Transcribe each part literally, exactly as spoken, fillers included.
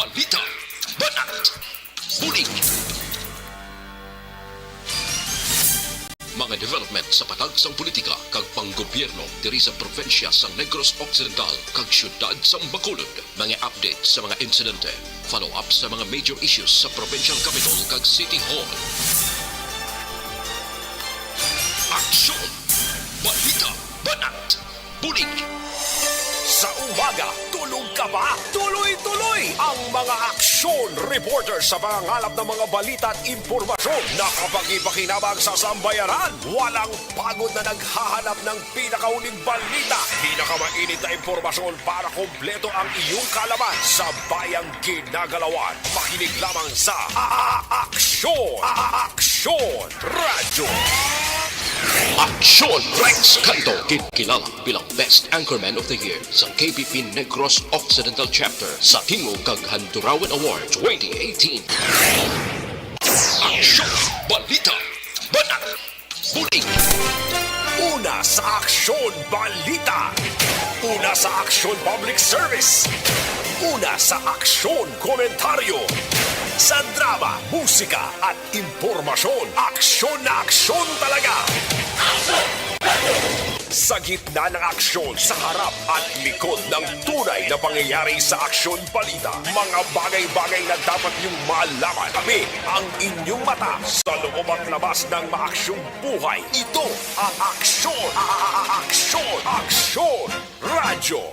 Balita, banat, bulig. Mga development sa patag sang politika kag panggobyerno diri sa probinsya sang Negros Occidental kag siyudad sang Bacolod. Mga update sa mga insidente, follow-up sa mga major issues sa provincial capital kag city hall. Aksyon! Balita, banat, bulig. Sa umaga, tulog ka ba? Tuloy-tuloy ang mga aksyon reporter sa pangangalap ng mga balita at impormasyon na kapakipakinabang sa sambayanan. Walang pagod na naghahanap ng pinakahuling balita, pinakamainit na impormasyon para kompleto ang iyong kaalaman sa bayang ginagalawan. Makinig lamang sa A-, A-, Aksyon! A-, A-, Aksyon Radyo! Aksyon Rex Canto, gin-, kilala bilang Best Anchorman of the Year sa K B P Negros Occidental Chapter sa Tingog kag Handurawan Award twenty eighteen. Aksyon! Balita! Banat! Bulig! Una sa Aksyon Balita. Una sa Aksyon Public Service. Una sa Aksyon Komentaryo. Sa drama, musika, at impormasyon, aksyon na aksyon talaga. Sa gitna ng aksyon, sa harap at likod ng tunay na pangyayari sa Aksyon Balita, mga bagay-bagay na dapat niyong malaman. Kami ang inyong mata sa loob at labas ng maaksyong buhay. Ito ang Aksyon, A-, A-, A-, Aksyon, Aksyon Radyo.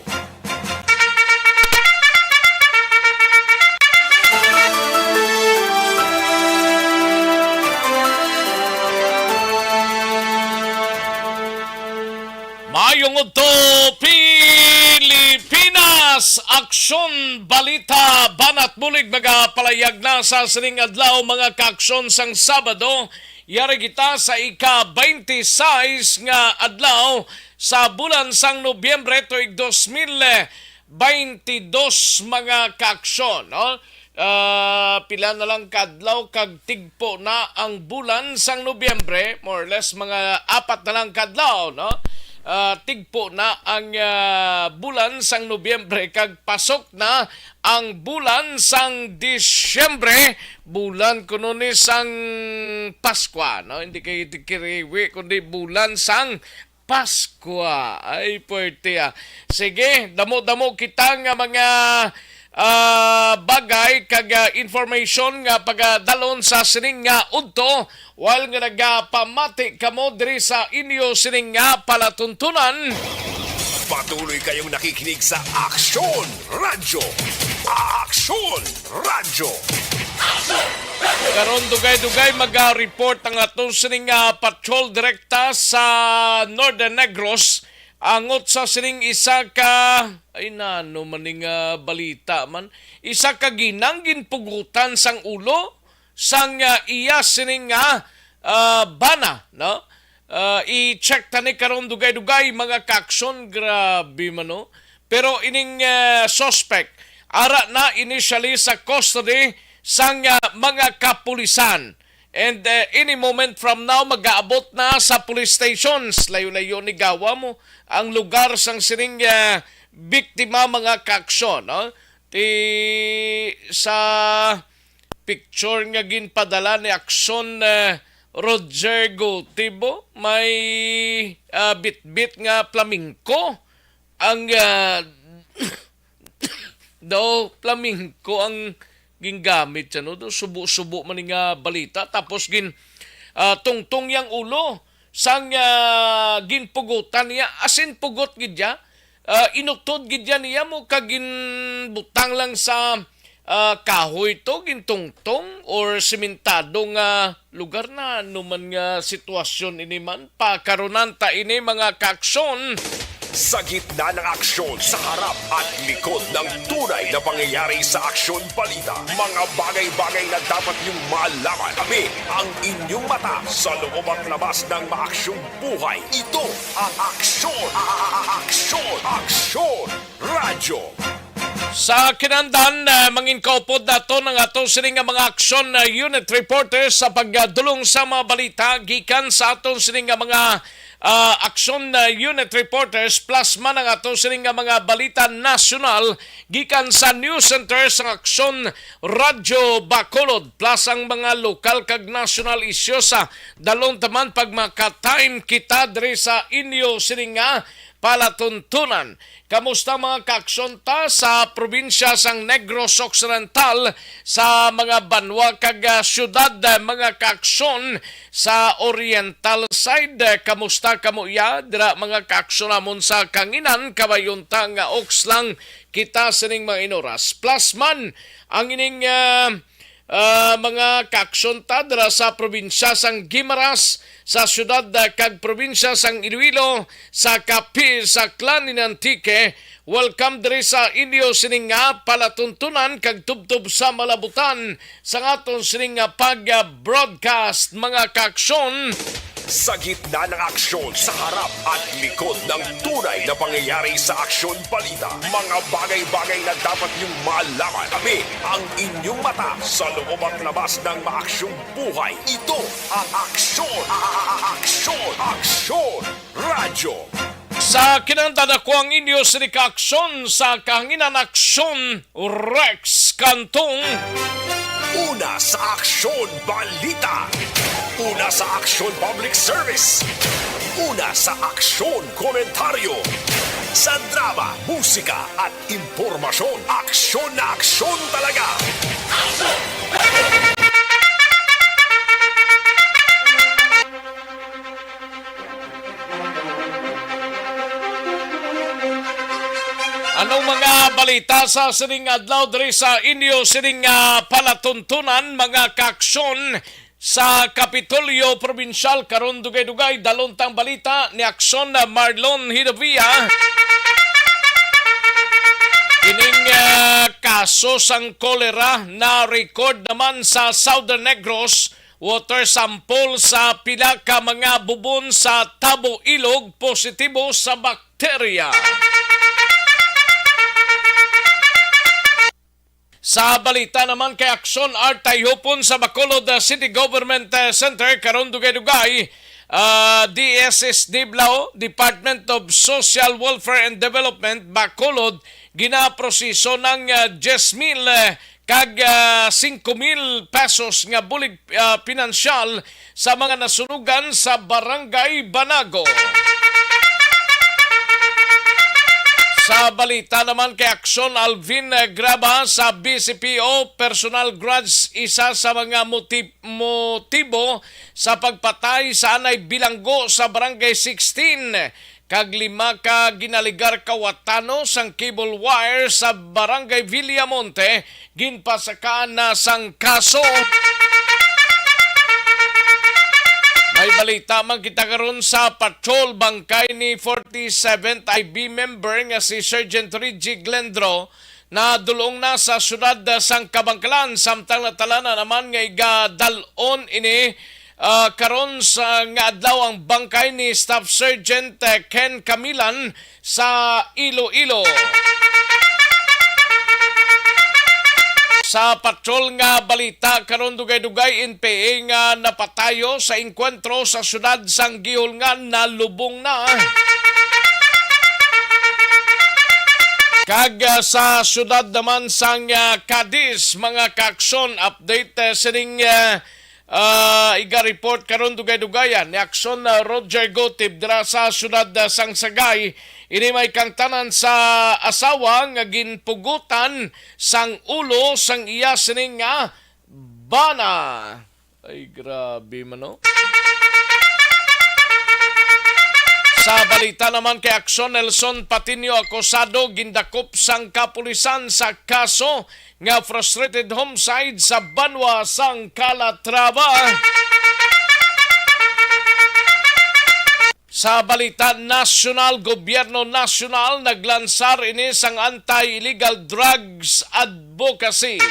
Maayong udto, Pilipinas! Aksyon Balita, banat bulig, magapalayag na sa sining adlaw, mga kaaksyon, sang Sabado. Yari kita sa ika-twenty-six nga adlaw sa bulan sang Nobyembre tuig dos mil twenty-dos, mga kaaksyon, no? Ah, pila na lang ka adlaw kag tigpo na ang bulan sang Nobyembre, more or less mga apat na lang ka adlaw, no? Ah, tigpo na ang, ah, bulan sang Nobyembre kag pasok na ang bulan sang Disyembre, bulan kuno ni sang Paskwa, no? Hindi kay kiriwi, kundi bulan sang Paskwa. Ay, puwerte, ah. Sige, damo-damo kita nga mga, ah, bagay kag, ah, information nga pagadalon sa sining nga udto, while nga nagapamati kamo diri sa inyo sining nga palatuntunan. Patuloy kayong nakikinig sa Aksyon Radyo. Aksyon Radyo. Karon, dugay-dugay mag-report ang aton sining, ah, patrol direkta sa Northern Negros, angot sa sining isa ka, ay, nano man ning, ah, balita man, isa ka ginang ginpugutan sang ulo sang, ah, iya sining, ah, ah, bana, no? Ah, i-check ta ni karon, dugay-dugay, mga kaaksyon, grabe man, no? Pero ining, ah, suspect, ara na initially sa custody sang, ah, mga kapulisan. And, ah, any moment from now, mag-aabot na sa police stations. Layo-layo ni gawa mo ang lugar sang sining, ah, biktima, mga kaaksyon, no? Ti sa picture nga ginpadala ni Aksyon, eh, Roger Gotibo, may, ah, bitbit nga flamenco ang, ah, daw flamenco ang gingamit siya, no? Daw subo-subo man ni nga balita. Tapos gin, ah, tungtong yang ulo sang, ah, ginpugutan niya. As in, pugot gid niya. Ah, inutod gid yan niya mo kag ginbutang lang sa, ah, kahoy to, gintungtong or simentado nga lugar. Na ano man nga sitwasyon ini man, pakarunan ta ini, mga kaaksyon. Sa gitna ng aksyon, sa harap at likod ng tunay na pangyayari sa Aksyon Balita, mga bagay-bagay na dapat niyong malaman. Kami ang inyong mata sa loob at labas ng maaksyong buhay. Ito ang Aksyon, A-, A-, A-, Aksyon, Aksyon Radyo. Sa kinahanglan, ah, mangin kaupod naton ang ato sini nga mga aksyon, ah, unit reporters sa pagdulong sa mga balita gikan sa aton sini nga mga, Ah, Aksyon, ah, Unit Reporters, plus man ang ato sini nga mga balita nasyonal gikan sa News Center sang Aksyon Radyo Bacolod, plus ang mga lokal kag national issues. Sa dalon taman pag maka-time kita diri sa inyo sini nga palatuntunan. Kamusta mga kaaksyon ta sa probinsya sang Negros Occidental, sa mga banwa kag, ah, syudad, ah, mga kaaksyon sa Oriental side? Ah, kamusta kamo iya dira mga kaaksyon namon sa kanginan? Kabayon ta nga oks lang kita sining mga inoras. Plus man ang ining, ah, ah, mga kaaksyon ta dira sa probinsya sang Guimaras, sa syudad, ah, kag probinsya sang Iloilo, sa Capiz, sa Aklan, in Antique. Welcome diri sa inyo sining nga palatuntunan kag tubtob sa malabutan sang aton sining nga pag-broadcast, mga kaaksyon. Sa gitna ng aksyon, sa harap at likod ng tunay na pangyayari sa Aksyon Balita, mga bagay-bagay na dapat niyong malaman. Kami ang inyong mata sa loob at labas ng maaksyong buhay. Ito ang Aksyon, a-, a-, a-, Aksyon, Aksyon Radyo. Sa kinahanglan, ako ang inyo sini ka aksyon sa kahanginan, Aksyon Rex Cantong. Una sa Aksyon Balita. Una sa Aksyon Public Service. Una sa Aksyon Komentaryo. Sa drama, musika at impormasyon, aksyon na aksyon talaga. Anong mga balita sa sining adlaw diri sa inyo sining, ah, palatuntunan, mga kaaksyon? Sa Kapitolyo Probinsyal karon, dugay-dugay, dalon tang balita ni Aksyon, ah, Marlon Hidavia. Kining, ah, kaso sang kolera na record naman sa Southern Negros. Water sample sa pila ka mga bubon sa Tabo Ilog positibo sa bakterya. Sa balita naman kay Aksyon Art Tayhupon sa Bacolod, uh, City Government, uh, Center karon, dugay-dugay, uh, D S S D Blao, Department of Social Welfare and Development, Bacolod, ginaproseso ng, uh, diyes mil, uh, kag, ah, singko mil pesos nga bulig, ah, pinansyal sa mga nasunugan sa Barangay Banago. Sa balita naman kay Aksyon, Alvin, eh, Graba sa B C P O, personal grudge, isa sa mga moti-, motibo sa pagpatay sa anay bilanggo sa Barangay sixteen. Kag lima ka ginaligar ka watano sang cable wire sa Barangay Villamonte ginpasakaan na sang kaso. May balita man kita karon sa patrol, bangkay ni forty-seventh I B member nga si Sergeant Reggie Glendro nadul-ong na sa siyudad sang Kabankalan, samtang natalanan naman nga igadal-on ini, ah, karon sa nga adlaw ang bangkay ni Staff Sergeant, eh, Ken Camilan sa Iloilo. Sa patrol nga balita karon, dugay-dugay N P A nga napatayo sa engkwentro sa siyudad sang Guihulngan nalubong na. Kag, ah, sa siyudad naman sang, ah, Cadiz, mga kaaksyon, update, ah, sining, ah, ah, iga-report karon, dugay-dugayan ni Aksyon, ah, Roger Gotib dira sa siyudad, ah, sang Sagay. Ini may kangtanan sa asawa nga ginpugutan sang ulo sang iya sining nga bana. Ay, grabe man, no? Sa balita naman kay Aksyon, Nelson Patiño akusado gindakop sang kapulisan sa kaso nga frustrated homicide sa banwa sang Calatrava. Sa balita nasyonal, gobyerno nasyonal naglansar ini sang anti-illegal drugs advocacy.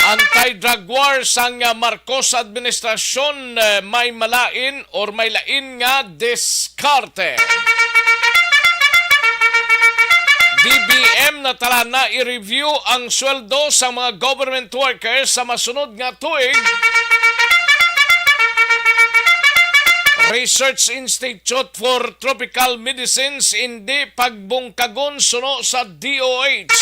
Anti-drug war sang Marcos administrasyon, eh, may malain or may lain nga diskarte. D B M natalan na i-review ang sweldo sa mga government workers sa masunod nga tuig. Research Institute for Tropical Medicines indi pagbungkagon suno sa D O H.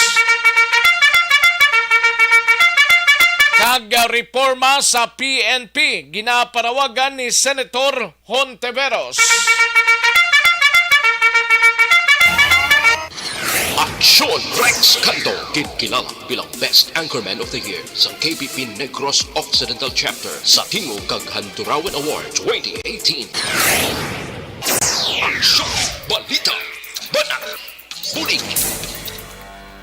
Kag reforma sa P N P ginapanawagan ni Senator Hontiveros. Aksyon Rex Canto, ginkilala bilang Best Anchorman of the Year sa K P P Negros Occidental Chapter sa Tingog kag Handurawan Award twenty eighteen. Aksyon, balita, banat, bulig.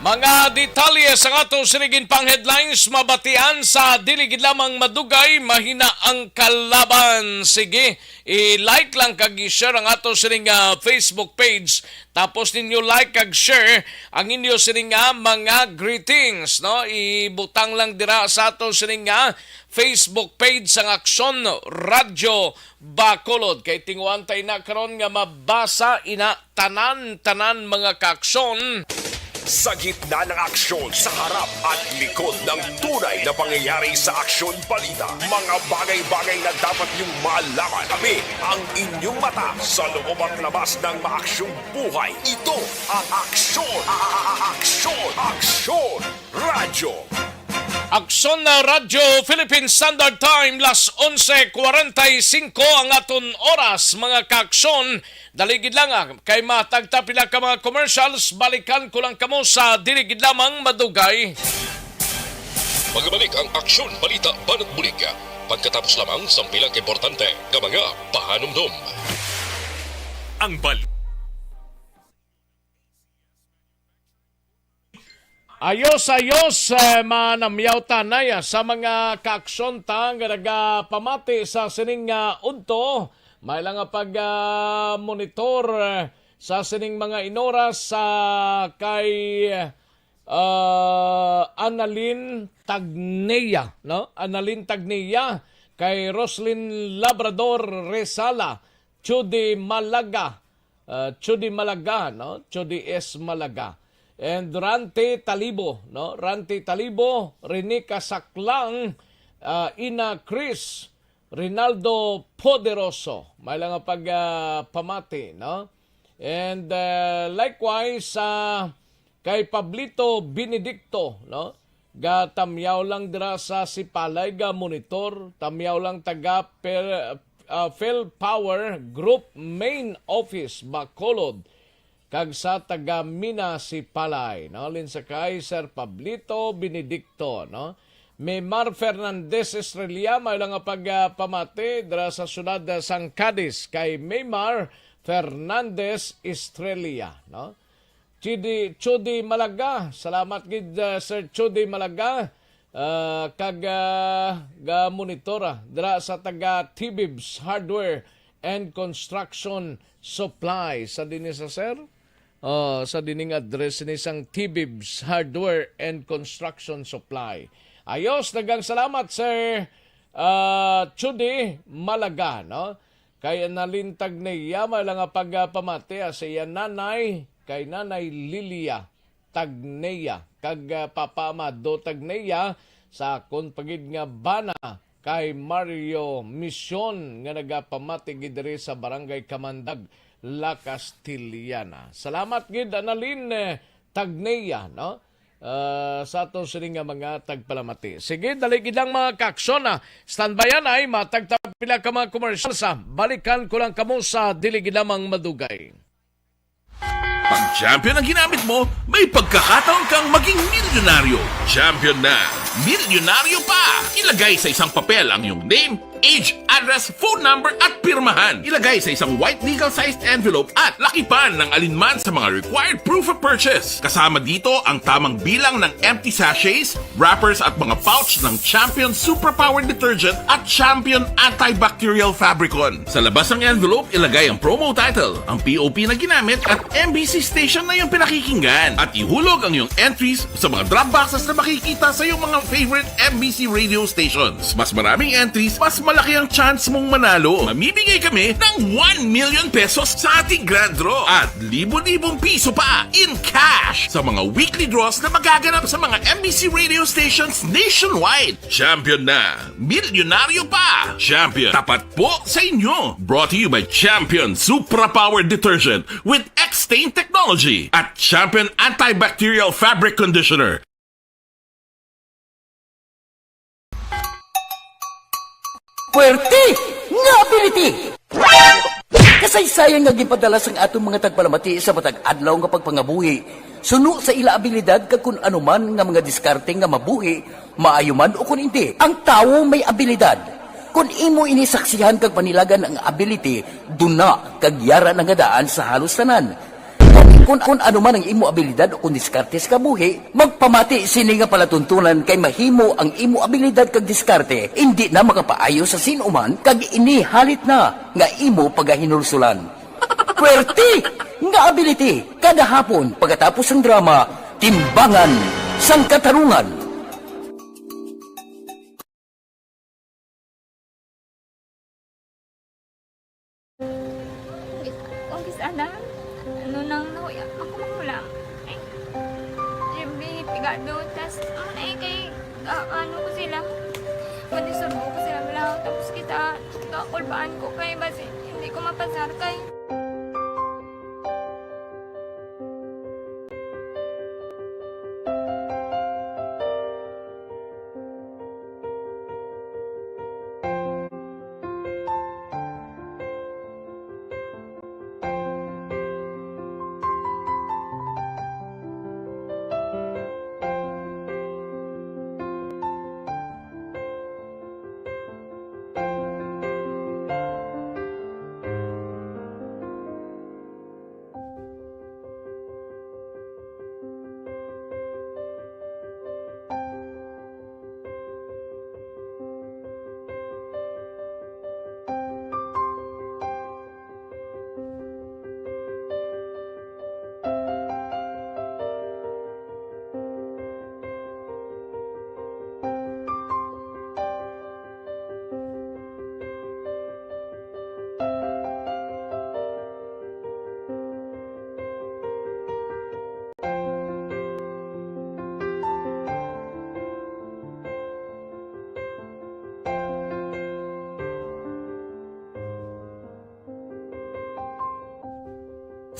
Mga detalye sa ato sining pang headlines mabatian sa dili gid lamang madugay, mahina ang kalaban. Sige, i-like lang kag i-share ang ato sining, ah, Facebook page. Tapos ninyo like kag share ang inyo sining nga mga greetings, no? Ibutang lang dira sa ato sining nga Facebook page sang Aksyon Radyo Bacolod. Kay tinguhantay na karon nga mabasa ina tanan-tanan, mga kaaksyon. Sa gitna ng aksyon, sa harap at likod ng tunay na pangyayari sa Aksyon Balita, mga bagay-bagay na dapat niyong malaman. Kami ang inyong mata sa loob at labas ng maaksyong buhay. Ito ang Aksyon, a-, a-, a-, Aksyon, Aksyon Radyo. Aksyon na Radyo, Philippine Standard Time, las onse cuarenta y cinco ang aton oras, mga kaaksyon. Dali gid lang, ah, kay matagta pila ka mga commercials, balikan ko lang kamo sa dili gid lamang madugay. Magbalik ang Aksyon Balita Banat Bulig pagkatapos lamang sang pila ka importante nga mga pahanumdom. Ang bal- Ayos, ayos, eh, manamyaw tanay, ah, sa mga kaaksyon ta nga nagapamati sa sining nga udto. May lang nga pag, ah, monitor, eh, sa sining mga inoras sa kay, ah, Annalyn Tagneya, no? Annalyn Tagneya, kay Roslyn Labrador Resala, Judy Malaga, ah, Judy Malaga, no? Judy S Malaga. And Rante Talibo, no? Rante Talibo, Rene Casaclang, ah, Ina Chris, Rinaldo Poderoso. May lang nga pag, ah, pamati, no? And, ah, likewise, ah, kay Pablito Benedicto, no? Gatamyaw lang dira sa Sipalay, ga monitor, tamyaw lang taga Pel-, ah, Fel Power Group Main Office, Bacolod, kag sa taga Mina Sipalay, no? Linsa kay Sir Pablito Benedicto, no? Maymar Fernandez Estrella, may lang nga pag, ah, pamati dira sa siyudad, ah, sang Cadiz kay Maymar Fernandez Estrella, no? Chidi, Chudi Malaga. Salamat gid, uh, Sir Chudi Malaga. Uh, kag, uh, ga-monitor, ah, dira sa taga Tibibs Hardware and Construction Supply. Sa dinhi sa, sir? Oh, sa dining address ni sang Tibibs Hardware and Construction Supply. Ayos, daghang salamat, Sir, uh, Chudi Malaga, no? Kay Annalyn Tagneya, may lang nga pagpamati, ah, sa iya nanay, kay Nanay Lilia Tagneya, kag, ah, Papa Amado Tagneya, sa akon pa gid nga bana, kay Mario Mision, nga nagapamati gid diri sa Barangay Kamandag, La Castellana. Salamat gid, Annalyn, eh, Tagneya, no? Ah, sa ato sini nga mga tagpalamati. Sige, dali gid lang, mga kaaksyon, ah. Standbyan ay matagta pila ka mga commercial sa balikan ko lang kamo sa dili gid lamang madugay. Pag champion ang ginamit mo, may pagkakataon kang maging milyonaryo. Champion na, milyonaryo pa! Ilagay sa isang papel ang iyong name, age, address, phone number, at pirmahan. Ilagay sa isang white legal-sized envelope at lakipan ng alinman sa mga required proof of purchase. Kasama dito ang tamang bilang ng empty sachets, wrappers, at mga pouch ng Champion Superpower Detergent at Champion Antibacterial Fabricon. Sa labas ng envelope, ilagay ang promo title, ang P O P na ginamit, at M B C station na iyong pinakikinggan. At ihulog ang iyong entries sa mga drop boxes na makikita sa iyong mga favorite M B C radio stations. Mas maraming entries, mas malaki ang chance mong manalo. Mamimigay kami ng one million pesos sa ating grand draw at libo-libong piso pa in cash sa mga weekly draws na magaganap sa mga M B C radio stations nationwide. Champion na! Milyonaryo pa! Champion, tapat po sa inyo! Brought to you by Champion Supra Power Detergent with X-Stain Technology at Champion Antibacterial Fabric Conditioner. Puwerte nga ability! Kasaysayan nga ginpadala sang aton mga tagpalamati sa matag adlaw nga pagpangabuhi, suno sa ila abilidad kag kun ano man nga mga diskarte nga mabuhi, maayo man o kun indi. Ang tawo may abilidad. Kun imo ini saksihan kag panilagan ang ability, duna kag yara na nga daan sa halos tanan. Kung, kung ano man ang imo abilidad o kung diskarte sa kabuhi, magpamati sini nga palatuntunan kay mahimo ang imo abilidad kag diskarte indi na makapaayo sa sin-o man kag ini halit na nga imo pagahinulsulan. Puwerte nga ability kada hapon pagkatapos sang drama, Timbangan sang Katarungan. Ang kis-ana, ano nang nahuya, ako magulang. Ay, Jimmy, pigado, tas, ano na eh, kay, ah, ano ko sila, madisturbo ko sila, wala, tapos kita, kakulbaan ko kay, basi, hindi ko mapasar kay.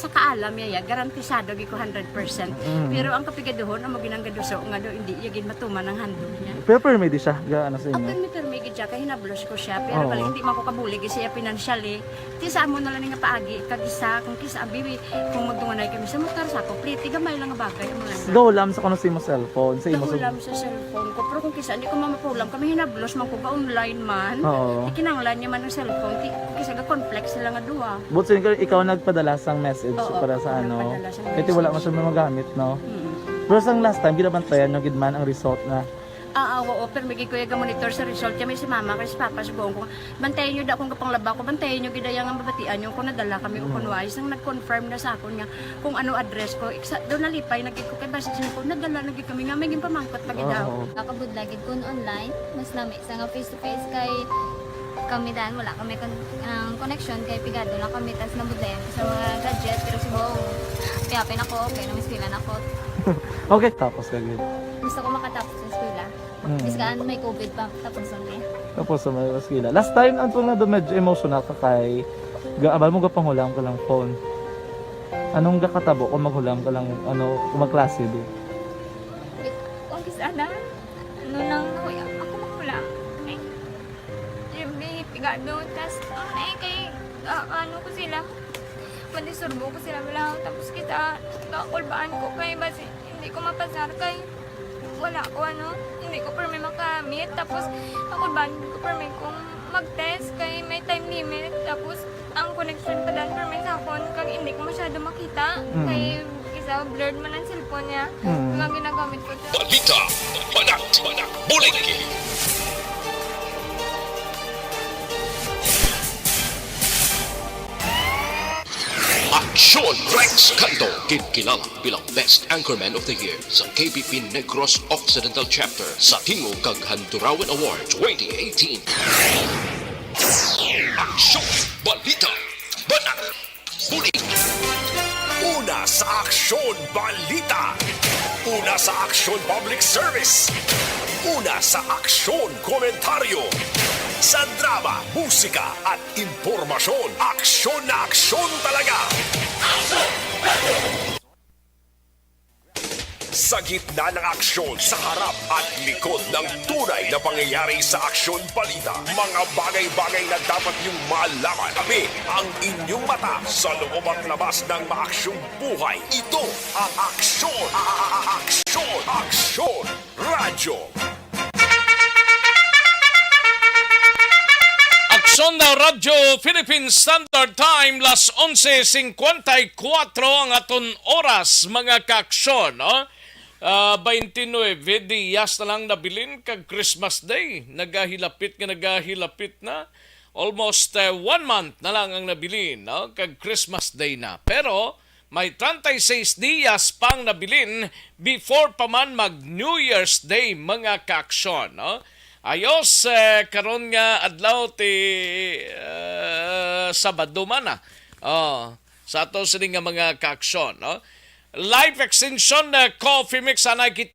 Sa kaalam niya, ya, garantisado gid ko hundred percent. Mm. Pero ang kapigaduhon, amo ginang gaduso nga daw hindi iya gid matuman ang handog niya. Pero permi di siya, ga, ano sa inyo? Permi, permi gid siya, kay hinablos ko siya. Pero Oo. bali, hindi man ko kabulig siya financially. Ti sa amo na lang nga paagi, kag isa, kung kisa, abi, kung magdunganay kami sa motor, sa ako, pliti, gamay lang nga bagay, amo lang na. Gahulam sa kuno sa imo cellphone, sa imo sa Gahulam sa cellphone ko, pero kung kisa, hindi ko mamapulam, kami hinablos man ko, ga-online man. Oo. Ikinanglan niya man ang cellphone, ti, kung kisa, ga-conflict sila nga duha. But so, ikaw, ikaw nagpadala sang message Oo, para sa ako ano? nagpadala sang Kaya wala message. man siya magamit, no? Mm. Pero sang last time, ginabantayan nyo gid man ang result na Ah, ah, oo, pero may gid ko iya ga-monitor sa result. Kaya may si mama, kay si papa, sugoon ko, bantayan nyo da kung kapanglaba ko, bantayan nyo gid iya nga mabatian nyo kung nadala kami o Mm. kung wala. Isang nag-confirm na sa akon nga kung ano address ko. Iksa, daw nalipay na gid ko, kay basi siya ko, nadala na gid kami nga, may ginpamangkot pa gid Oo. daw. Nakabudla gid kun online, mas lami sa nga face to face kay kami dan, wala kami kon-, ang connection kay pigado lang kami, tas nabudlayan ko sa mga gadget, pero subong, piyapin ako, okay na, mas pila na ako. Okay, tapos ka gid. Gusto ko makatapos sa eskwela. Mm. Biskan may covid pa, tapos ang eh. Tapos sa may eskwela. Last time, ang tunga do medyo emotional ka kay ga-, abal mo gapanghula ang kalang phone. Anong gakatabo kung maghulam ka lang, ano, kung magklase, di? Wait, kung kis-, ana? Ano nang nahuya? Ako magulang. Ay, Jimmy, pigado. Tas, ano na eh, kay, ah, ano ko sila? Madisturbo ko sila, wala. Tapos kita, kakulbaan ko kay, basi, hindi ko mapasar kay, wala ko, ano, hindi ko permi makamit. Tapos, kakulbaan ko permi kung mag-test kay may time limit. Tapos, ang connection pa dan permi sa akon, kag hindi ko masyado makita. Mm. Kay isa, blurred man ang cellphone niya. Mm. Kaya ginagamit ko siya. Balita, banat, bulig. Aksyon Rex Cando, ginkilala bilang Best Anchorman of the Year sa K B P Negros Occidental Chapter sa Tingog kag Handurawan Award twenty eighteen. Aksyon, balita, banat, buli. Una sa Aksyon Balita. Una sa Aksyon Public Service. Una sa Aksyon Komentaryo. Sa drama, musika at impormasyon, aksyon na aksyon talaga. Sa gitna ng aksyon, sa harap at likod ng tunay na pangyayari sa Aksyon Balita, mga bagay-bagay na dapat niyong malaman. Kami ang inyong mata sa loob at labas ng maaksyong buhay. Ito ang Aksyon, a- a- a- Aksyon, Aksyon Radyo. Aksyon na Radyo Philippine Standard Time, las onse cincuenta y cuatro ang aton oras, mga kaaksyon, no? Ah, twenty-nine dias na lang nabilin kag Christmas Day. Nagahilapit nga nagahilapit na. Almost, eh, one month na lang ang nabilin, no? Kag Christmas Day na. Pero may treinta y seis dias pang nabilin before pa man mag New Year's Day, mga kaaksyon, no? Ayos, eh, karon nga adlaw ti, eh, Sabado man na. Oh, sa ato sini nga mga kaaksyon, no? Life Extension, eh, Coffee Mix, anay kita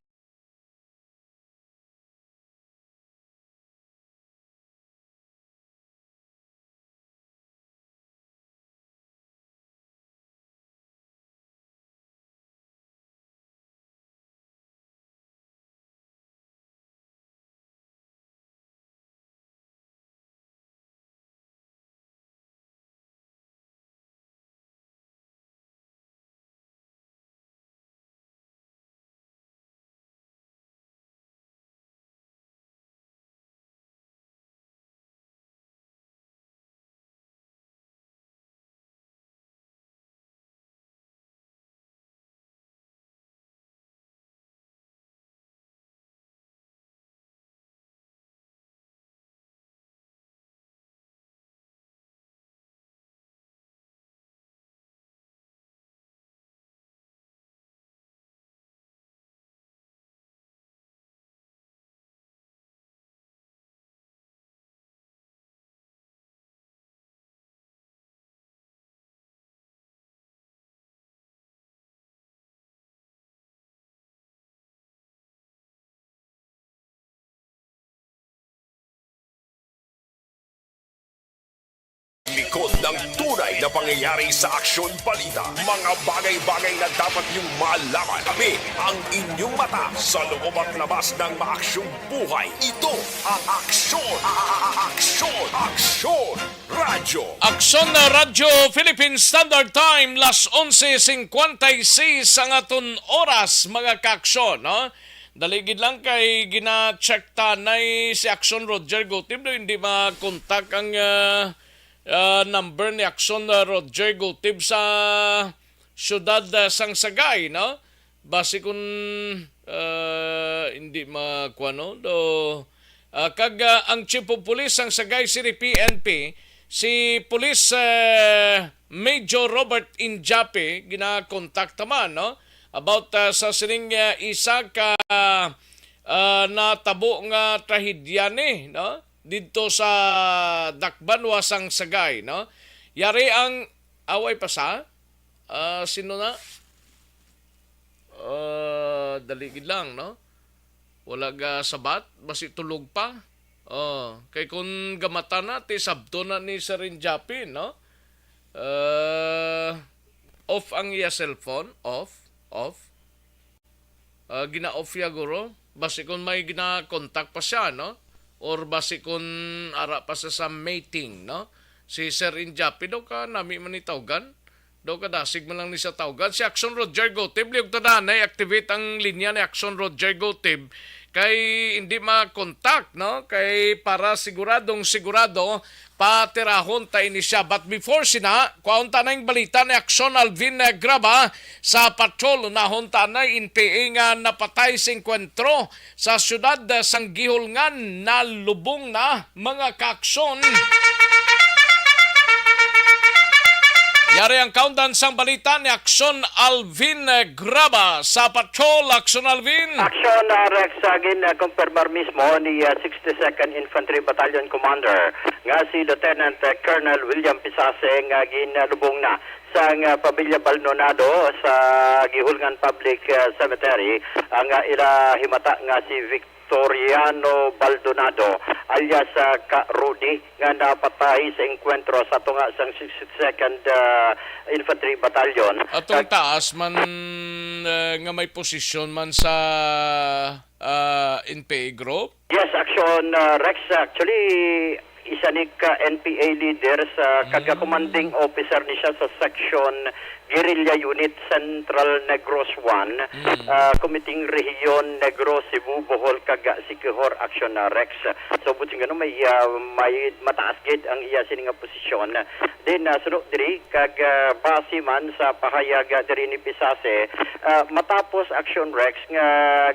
likod ng tunay na pangyayari sa Aksyon Balita. Mga bagay-bagay na dapat niyong malaman. Kami ang inyong mata sa loob at labas ng maaksyong buhay. Ito ang Aksyon, a- a- a- Aksyon, Aksyon Radyo. Aksyon na Radyo Philippine Standard Time, las onse cincuenta y seis ang aton oras, mga kaaksyon, no? Dali gid lang kay gina-check tanay si Aksyon Roger Gutib, no? Hindi makontak ang, ah, ah, number ni Aksyon, ah, Roger Gutib sa siyudad, ah, sang Sagay, no? Basi kun, ah, hindi makuha, no? Do, ah, kag, ah, ang Chief of Police sang Sagay City P N P, si Police, ah, Major Robert Injape, ginakontakta man, no? About, ah, sa sining, ah, isa ka, ah, natabo nga trahedya ni, no? Didto sa Dakbanwa sang Sagay, no? Yari ang away pa sa, ah, sino na? Ah, dali gid lang, no? Wala ga sabat, basi tulog pa. Oh, kay kun gamatan na, ti sabton na ni Sir Injapi, no? Ah, off ang iya cellphone, off, off. Ah, gina-off ya guro. Basi kun may gina-contact pa siya, no? Or basi kun ara pa sa, sa meeting, no? Si Sir Injapi daw ka nami man ni tawgan. Daw kadasig man lang ni sa tawgan. Si Action Roger Gotib, liog ta na, na-activate ang linya ni Action Roger Gotib. Kay hindi ma-contact, no? Kay para siguradong sigurado, patirahon ta ini siya. But before sina, kwaon ta na yung balita ni Action Alvin, eh, Graba sa patrol. Unahon ta na yung N P A nga napatay sa engkwentro sa siyudad, eh, sang Guihulngan, nalubong na, mga kaaksyon. Yari ang countdown sang balita ni Aksyon Alvin, eh, Graba sa Patrol. Aksyon Alvin. Aksyon, ah, Rex, ah, gin, ah, kumpirmar mismo ni, ah, sixty-second Infantry Battalion Commander nga si Lieutenant, ah, Colonel William Pisase nga ginalubong na sang, ah, pamilya Baldonado sa Guihulngan Public, ah, Cemetery ang, ah, ila himata nga si Victoriano Baldonado alias, ah, Ka Rudy nga napatay sa engkwentro sa tunga sang sixty-second, ah, Infantry Battalion. Atong taas man, ah, nga may posisyon man sa, ah, N P A group? Yes, Aksyon, ah, Rex. Actually, isa ni ka N P A leader sa, kag commanding officer ni siya sa Section Guerrilla Unit Central Negros One, ah, Committee Rehiyon Negros, Cebu, Bohol, kag Siquijor, Aksyon, ah, Rex. So, buti nga, no, may, ah, may mataas gid ang iya sini nga posisyon. Then, ah, suno diri, kag, ah, base man sa pahayag, ah, diri ni Pisase, ah, matapos, Aksyon, Rex, nga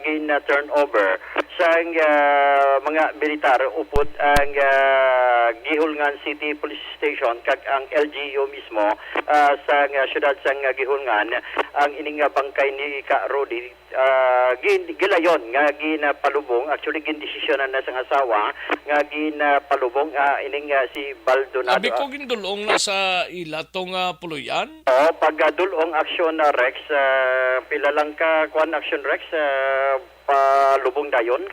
gin-turnover sang, ah, mga militar upod ang, ah, Guihulngan City Police Station kag ang L G U mismo, ah, sang, ah, siyudad sang, ah, Guihulngan, ang ining, ah, bangkay ni Ka Rudy, ah, gin-, gilayon nga ginapalubong. Actually, gindesisyonan na sang asawa nga ginapalubong, ah, ining, ah, si Baldonado, abi ko, ah, gindulong na sa ila tong, ah, puloy-an? Oo, pag, ah, dulong, Aksyon, ah, Rex, ah, pila lang ka, kwan, Aksyon, Rex, ah, palubong dayon.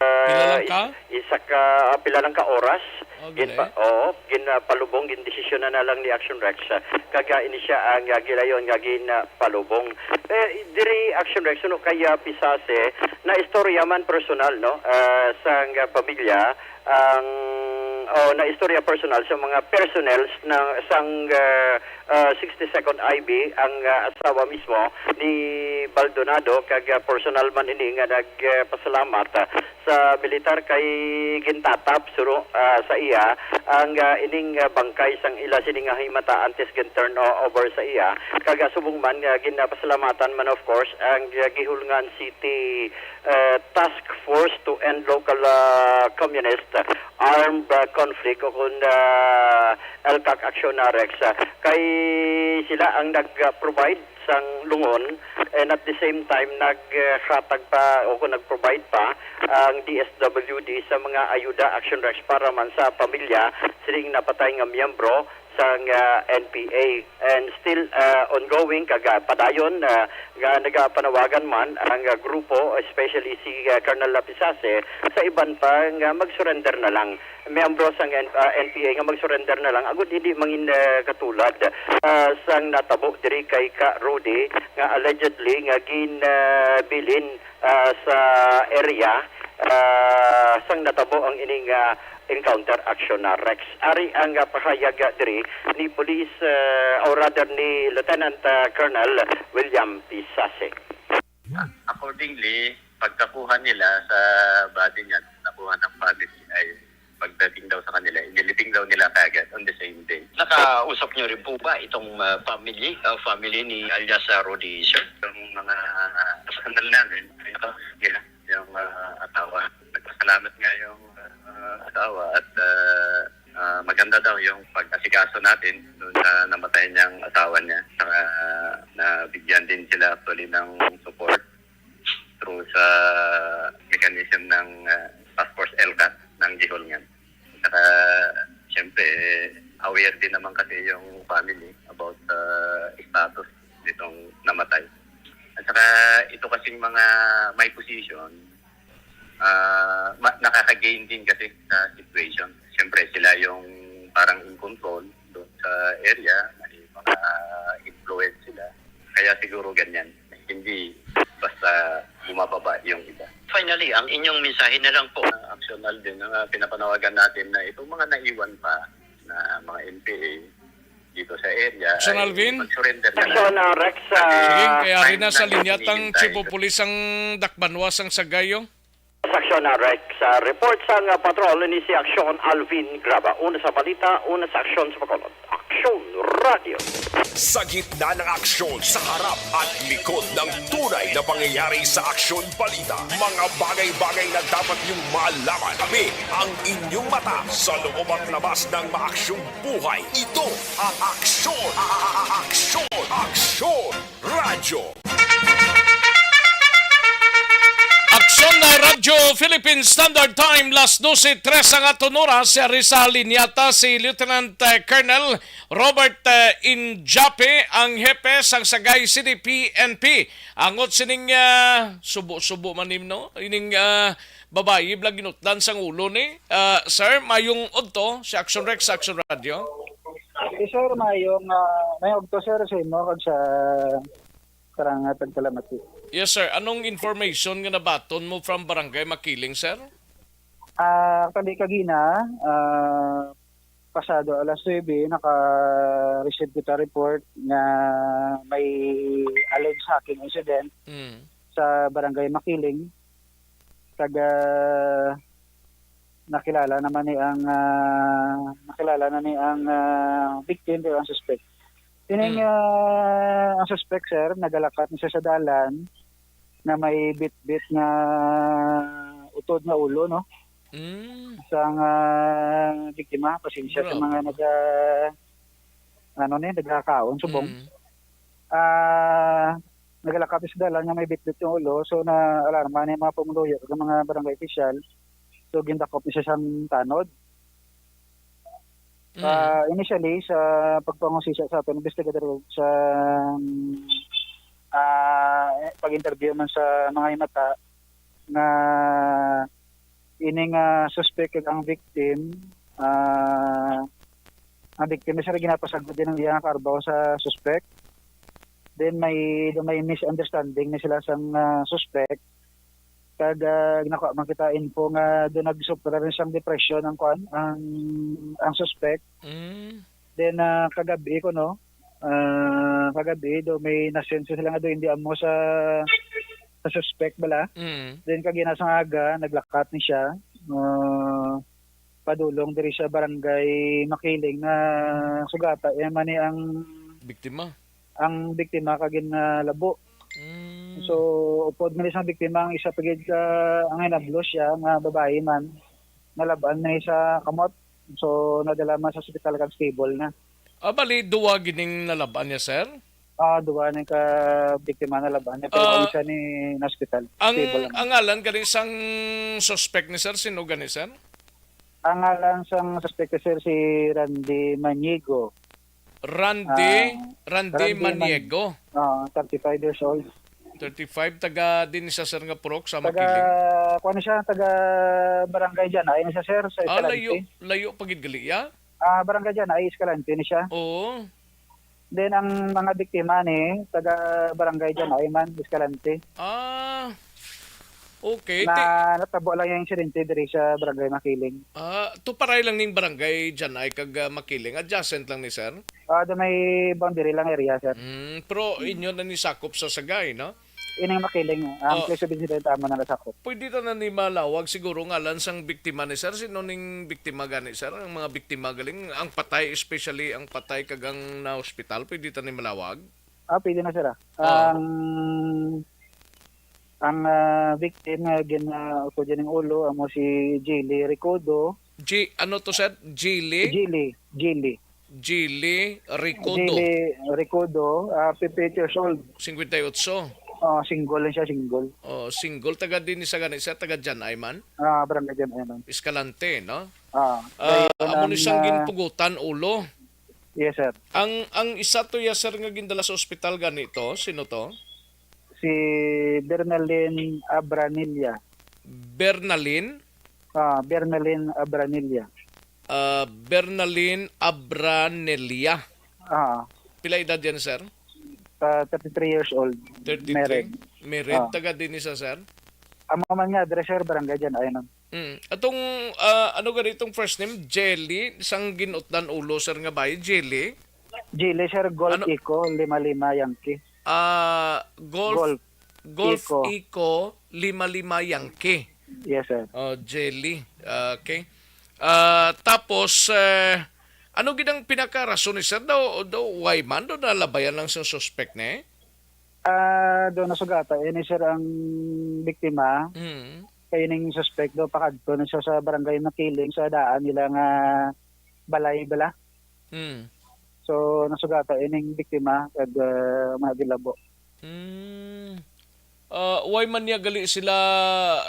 Ah, pila lang ka? Is-, isa ka, ah, pila lang ka oras. Oh, gin pa-, oo, gin, ah, palubong, gindesisyonan na lang ni Aksyon Rex, ah, kag, ah, ini siya ang, ah, gilayon nga gin, ah, palubong. Eh, diri, Aksyon Rex, suno kay, ah, Pisase, na istorya man personal, no, ah, sang, ah, pamilya, ang, oh, na istorya personal sa mga personnel na sang, ah, ah, sixty-second I B ang, ah, asawa mismo ni Baldonado, kag, ah, personal man ini nga nagpasalamat, ah, sa militar kay gintatap suno, ah, sa iya ang, ah, ining, ah, bangkay sang ila sini nga himata antes gin-turn o-, over sa iya. Kag, ah, subong man nga ginapasalamatan man, of course, ang, ah, Guihulngan City, ah, Task Force to End Local, ah, Communist Armed, ah, Conflict, o kun, ah, ELCAC Aksyon, ah, Rex, ah, kay sila ang nag-provide sang lungon, and at the same time, naghatag pa o kung nag-provide pa ang D S W D sa mga ayuda, Aksyon Rex, para man sa pamilya sining napatay nga miyembro sang, ah, N P A. And still, ah, ongoing, kag, ah, padayon, ah, nga nagapanawagan man ang, ah, grupo, especially si, ah, Colonel Lapisase, sa iban pa nga mag-surrender na lang, miyembro sang N-, ah, N P A nga mag-surrender na lang agud hindi mangin, ah, katulad, ah, sang natabo diri kay Ka Rudy nga allegedly nga ginbilin, ah, sa area, ah, sang natabo ang ining, ah, encounter, Aksyon, ah, Rex. Ari ang, ah, pahayag, ah, diri ni Police, ah, or rather ni Lieutenant, ah, Colonel William Pisase. Accordingly, pagkakuha nila sa body niya, nakuha ng family, ay pagdating daw sa kanila, inilibing daw nila kaagad on the same day. Nakausap niyo rin po ba itong, ah, family, ah, family ni alias, ah, Rudy, sir? Yung mga personal namin, ay, ito, nila, yung, ah, asawa. Nagpasalamat nga yung, ah, asawa at, ah, ah, maganda daw yung pag-asikaso natin doon sa namatay niyang asawa niya. Saka nabigyan din sila actually ng support through sa mechanism ng, ah, Task Force ELCAC ng Guihulngan. Saka, siyempre, eh, aware din naman kasi yung family about sa status nitong namatay. At saka, ito kasing mga may position, ah, ma-, nakaka-gain din kasi sa situation. Siyempre, sila yung parang in control doon sa area, may mga influence sila. Kaya siguro ganyan. Hindi basta bumababa yung iba. Finally, ang inyong mensahe na lang po. Ah, Aksyon Alvin, ang, ah, pinapanawagan natin na itong mga naiwan pa na mga N P A dito sa area Aksyon ay Alvin? Mag-surrender na lang. Aksyon, ah, Rex, ah, sige, kay ari na sa linya tang Chief of Police ang Dakbanwa sang Sagayo. Aksyon na Rex, sa report sang, ah, patrol ni si Aksyon Alvin Graba. Una sa balita, una sa aksyon sa Bacolod. Aksyon Radio. Sa gitna ng aksyon, sa harap at likod ng tunay na pangyayari sa Aksyon Balita, mga bagay-bagay na dapat niyong malaman. Kami ang inyong mata sa loob at labas ng maaksyong buhay. Ito ang Aksyon, Aksyon, Aksyon Radyo. Aksyon na Radyo Philippine Standard Time, las dose tres ang aton oras. Yari sa linyata si Lieutenant, eh, Colonel Robert, eh, Injape, ang hepe sang Sagay City P N P. Angot sining, ah, subo-subo man nim, no? Ining, ah, babayi bala ginutdan sang ulo ni. Ah, sir, mayong udto si Action Rex sa Action Radio. Eh, sir, mayong, ah, mayong udto, sir, sa imo kag sa karang, ah, tagpalamati. Yes, sir. Anong information nga nabaton mo from Barangay Makiling, sir? Ah, actually, kagina, ah, pasado alas nuebe, naka-receive kita report nga may alleged hacking incident Mm. sa Barangay Makiling. Taga nakilala naman ni ang, ah, nakilala na ni ang, ah, victim, pero ang suspect. Ining, Mm. ah, ang suspect, sir, nagalakat ni siya sa dalan na may bitbit nga utod nga ulo, no? Mm. Sang, ah, biktima, pasensya sa Grabe, mga no? naga-, ano ni, nagakaon, subong. Mm. Ah, nagalakat sa dalan nga may bitbit yung ulo, so na-alarma ni mga pumuluyo, ang mga barangay official. So, gindakop ni siya sang tanod. Mm. Ah, initially, sa pagpangusisa sa aton investigador sa, ah, pag-interview man sa mga himata nga ining, ah, suspect kag ang victim, ah, ang victim, sir, ginapasagod din ang iyang karbaw sa suspect. Then may, may misunderstanding ni sila sang, ah, suspect. Kag, ah, nakuha man kita info nga doon nagsuffer rin siyang depression ang kuan, ang, ang suspect. Mm. Then, ah, kagabi ko, no, ah, kagabi do may nasenso sila nga do hindi amo sa, sa suspect bala. Mm. Then kagina sa aga, naglakat ni siya. Ah, padulong diri sa barangay Makiling na sugata iya man ni ang Biktima. ang biktima kag ginalabo. Mm. So, upod man sa biktima, ang isa pa gid ka, ang hinablo siya nga babayi man, nalab-an man sa kamot. So, nadala man sa ospital kag stable na. Ah, bali, duwa gining nalab-an niya, sir? Ah, duwa ni ka biktima nalab-an niya, pero Ah, ang isa ni na ospital. ang, Stable naman. ang ngalan gani sang suspect ni sir, sino gani, sir? Ang ngalan sang suspect, sir, si Randy Maniego. Randy, Ah, Randy Randy Man-, Maniego. Ah, thirty-five years old. Thirty-five, taga din sa sir nga purok sa Taga, Makiling. kuwan siya, taga Barangay Janay na siya, sir, sa Ah, Escalante. layo, layo pa gid gali, ya? Ah, Barangay Janay, Escalante ni siya. Oo. Then, ang mga biktima ni, taga Barangay Janay man, Escalante. Ah, okay. Na Ti- natabo lang yung insidente diri sa Barangay Makiling. Ah, tuparay lang ning Barangay Janay kag, ah, Makiling. Adjacent lang ni, sir? Ah, do may boundary lang area, sir. Mm, pero inyo na ni sakop sa Sagay, no? Ining Makiling, ang Oh. place of incident amo na nasakop. Pwede ta na ni malawag siguro ngalan sang biktima ni, sir. Sino ning biktima gani, sir? Ang mga biktima galing, ang patay, especially ang patay kag ang na-hospital, pwede ta ni malawag? Ah, pwede na, sir, ah. Oh. Ang, ang, ah, victim nga gin, ah, utod ning ulo, amo si Jilly Recodo. G-, ano to, sir? Jilly? Jilly, Jilly. Jilly Recodo. Jilly Recodo, ah, fifty-eight years old. Singkwenta y otso. Oh, single lang siya, single. Oh, single. Taga din sa gani, sir? Taga Janay man? Ah, Barangay Janay man. Escalante, no? Ah, Ah, kaya amo ni ang, siyang ah, ginpugutan ulo. Yes, sir. Ang, ang isa to ya, sir, nga gindala sa ospital gani to, sino to? Si Bernalin Abranilla. Bernalin? Ah, Bernalin Abranilla. Ah, Bernalin Abranilla. Ah. Pila edad yan, sir? Ah, thirty-three years old. Thirty-three? Married. Married, Ah. taga din isa, sir? Amo man nga, address, sir, Barangay Janay, no? Mm. Atong, ah, ano gani itong first name? Jelly, sang ginutdan ulo, sir, nga bayi? Jelly? Jelly, sir, Golf Ano? Eco, lima lima Yankee. Ah, Golf, Golf Golf Eco. Eco, lima lima Yankee. Yes, sir. Oh, jelly. Okay. Ah, tapos, eh, ano gid ang pinakarason ni sir? Daw, daw, why man? Daw nalabayan lang sa suspect ni? Ah, daw nasugata ini, sir, ang biktima. Mm. Kay ning suspect daw, pakadto na siya sa barangay Makiling sa daan nila nga balay bala. Mm. So, nasugata ining biktima kag, ah, mga gilabo. Mm. Ah, why man niya gali sila,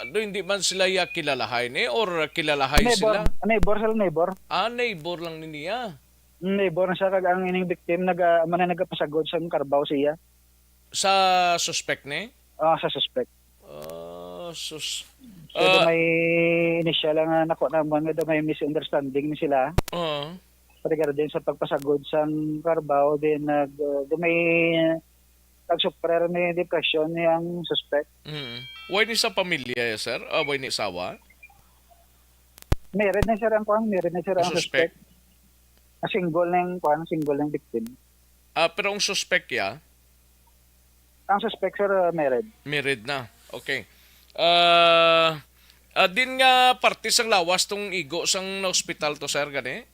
do hindi man sila ya kilalahay ni or kilalahay Neighbor, sila? Neighbor sila, neighbor. Ah, neighbor lang ni niya. Mm, neighbor na siya kag ang ining victim naga, man na nagapasagod sa carabao siya. Sa suspect ni? Ah, sa suspect. Ah, sus. So, do Ah, may initial lang nga nako naman nga do may misunderstanding ni sila oo. Regarding sa pagpasagod sang carabao, then nag, uh, do may nagsuffer ni depression ni ang suspect. Mm. Why ni sa pamilya, sir? Ah, why ni asawa? Married na, sir, ang kuan, married na, sir, ang suspect. Suspect. Ah, single na yung kuan, single na yung victim. Ah, pero ang suspect ya? Ang suspect, sir, uh, married. Married na. Okay. Ah, ah, din nga parte sang lawas tong igo sang na-hospital to, sir, gani?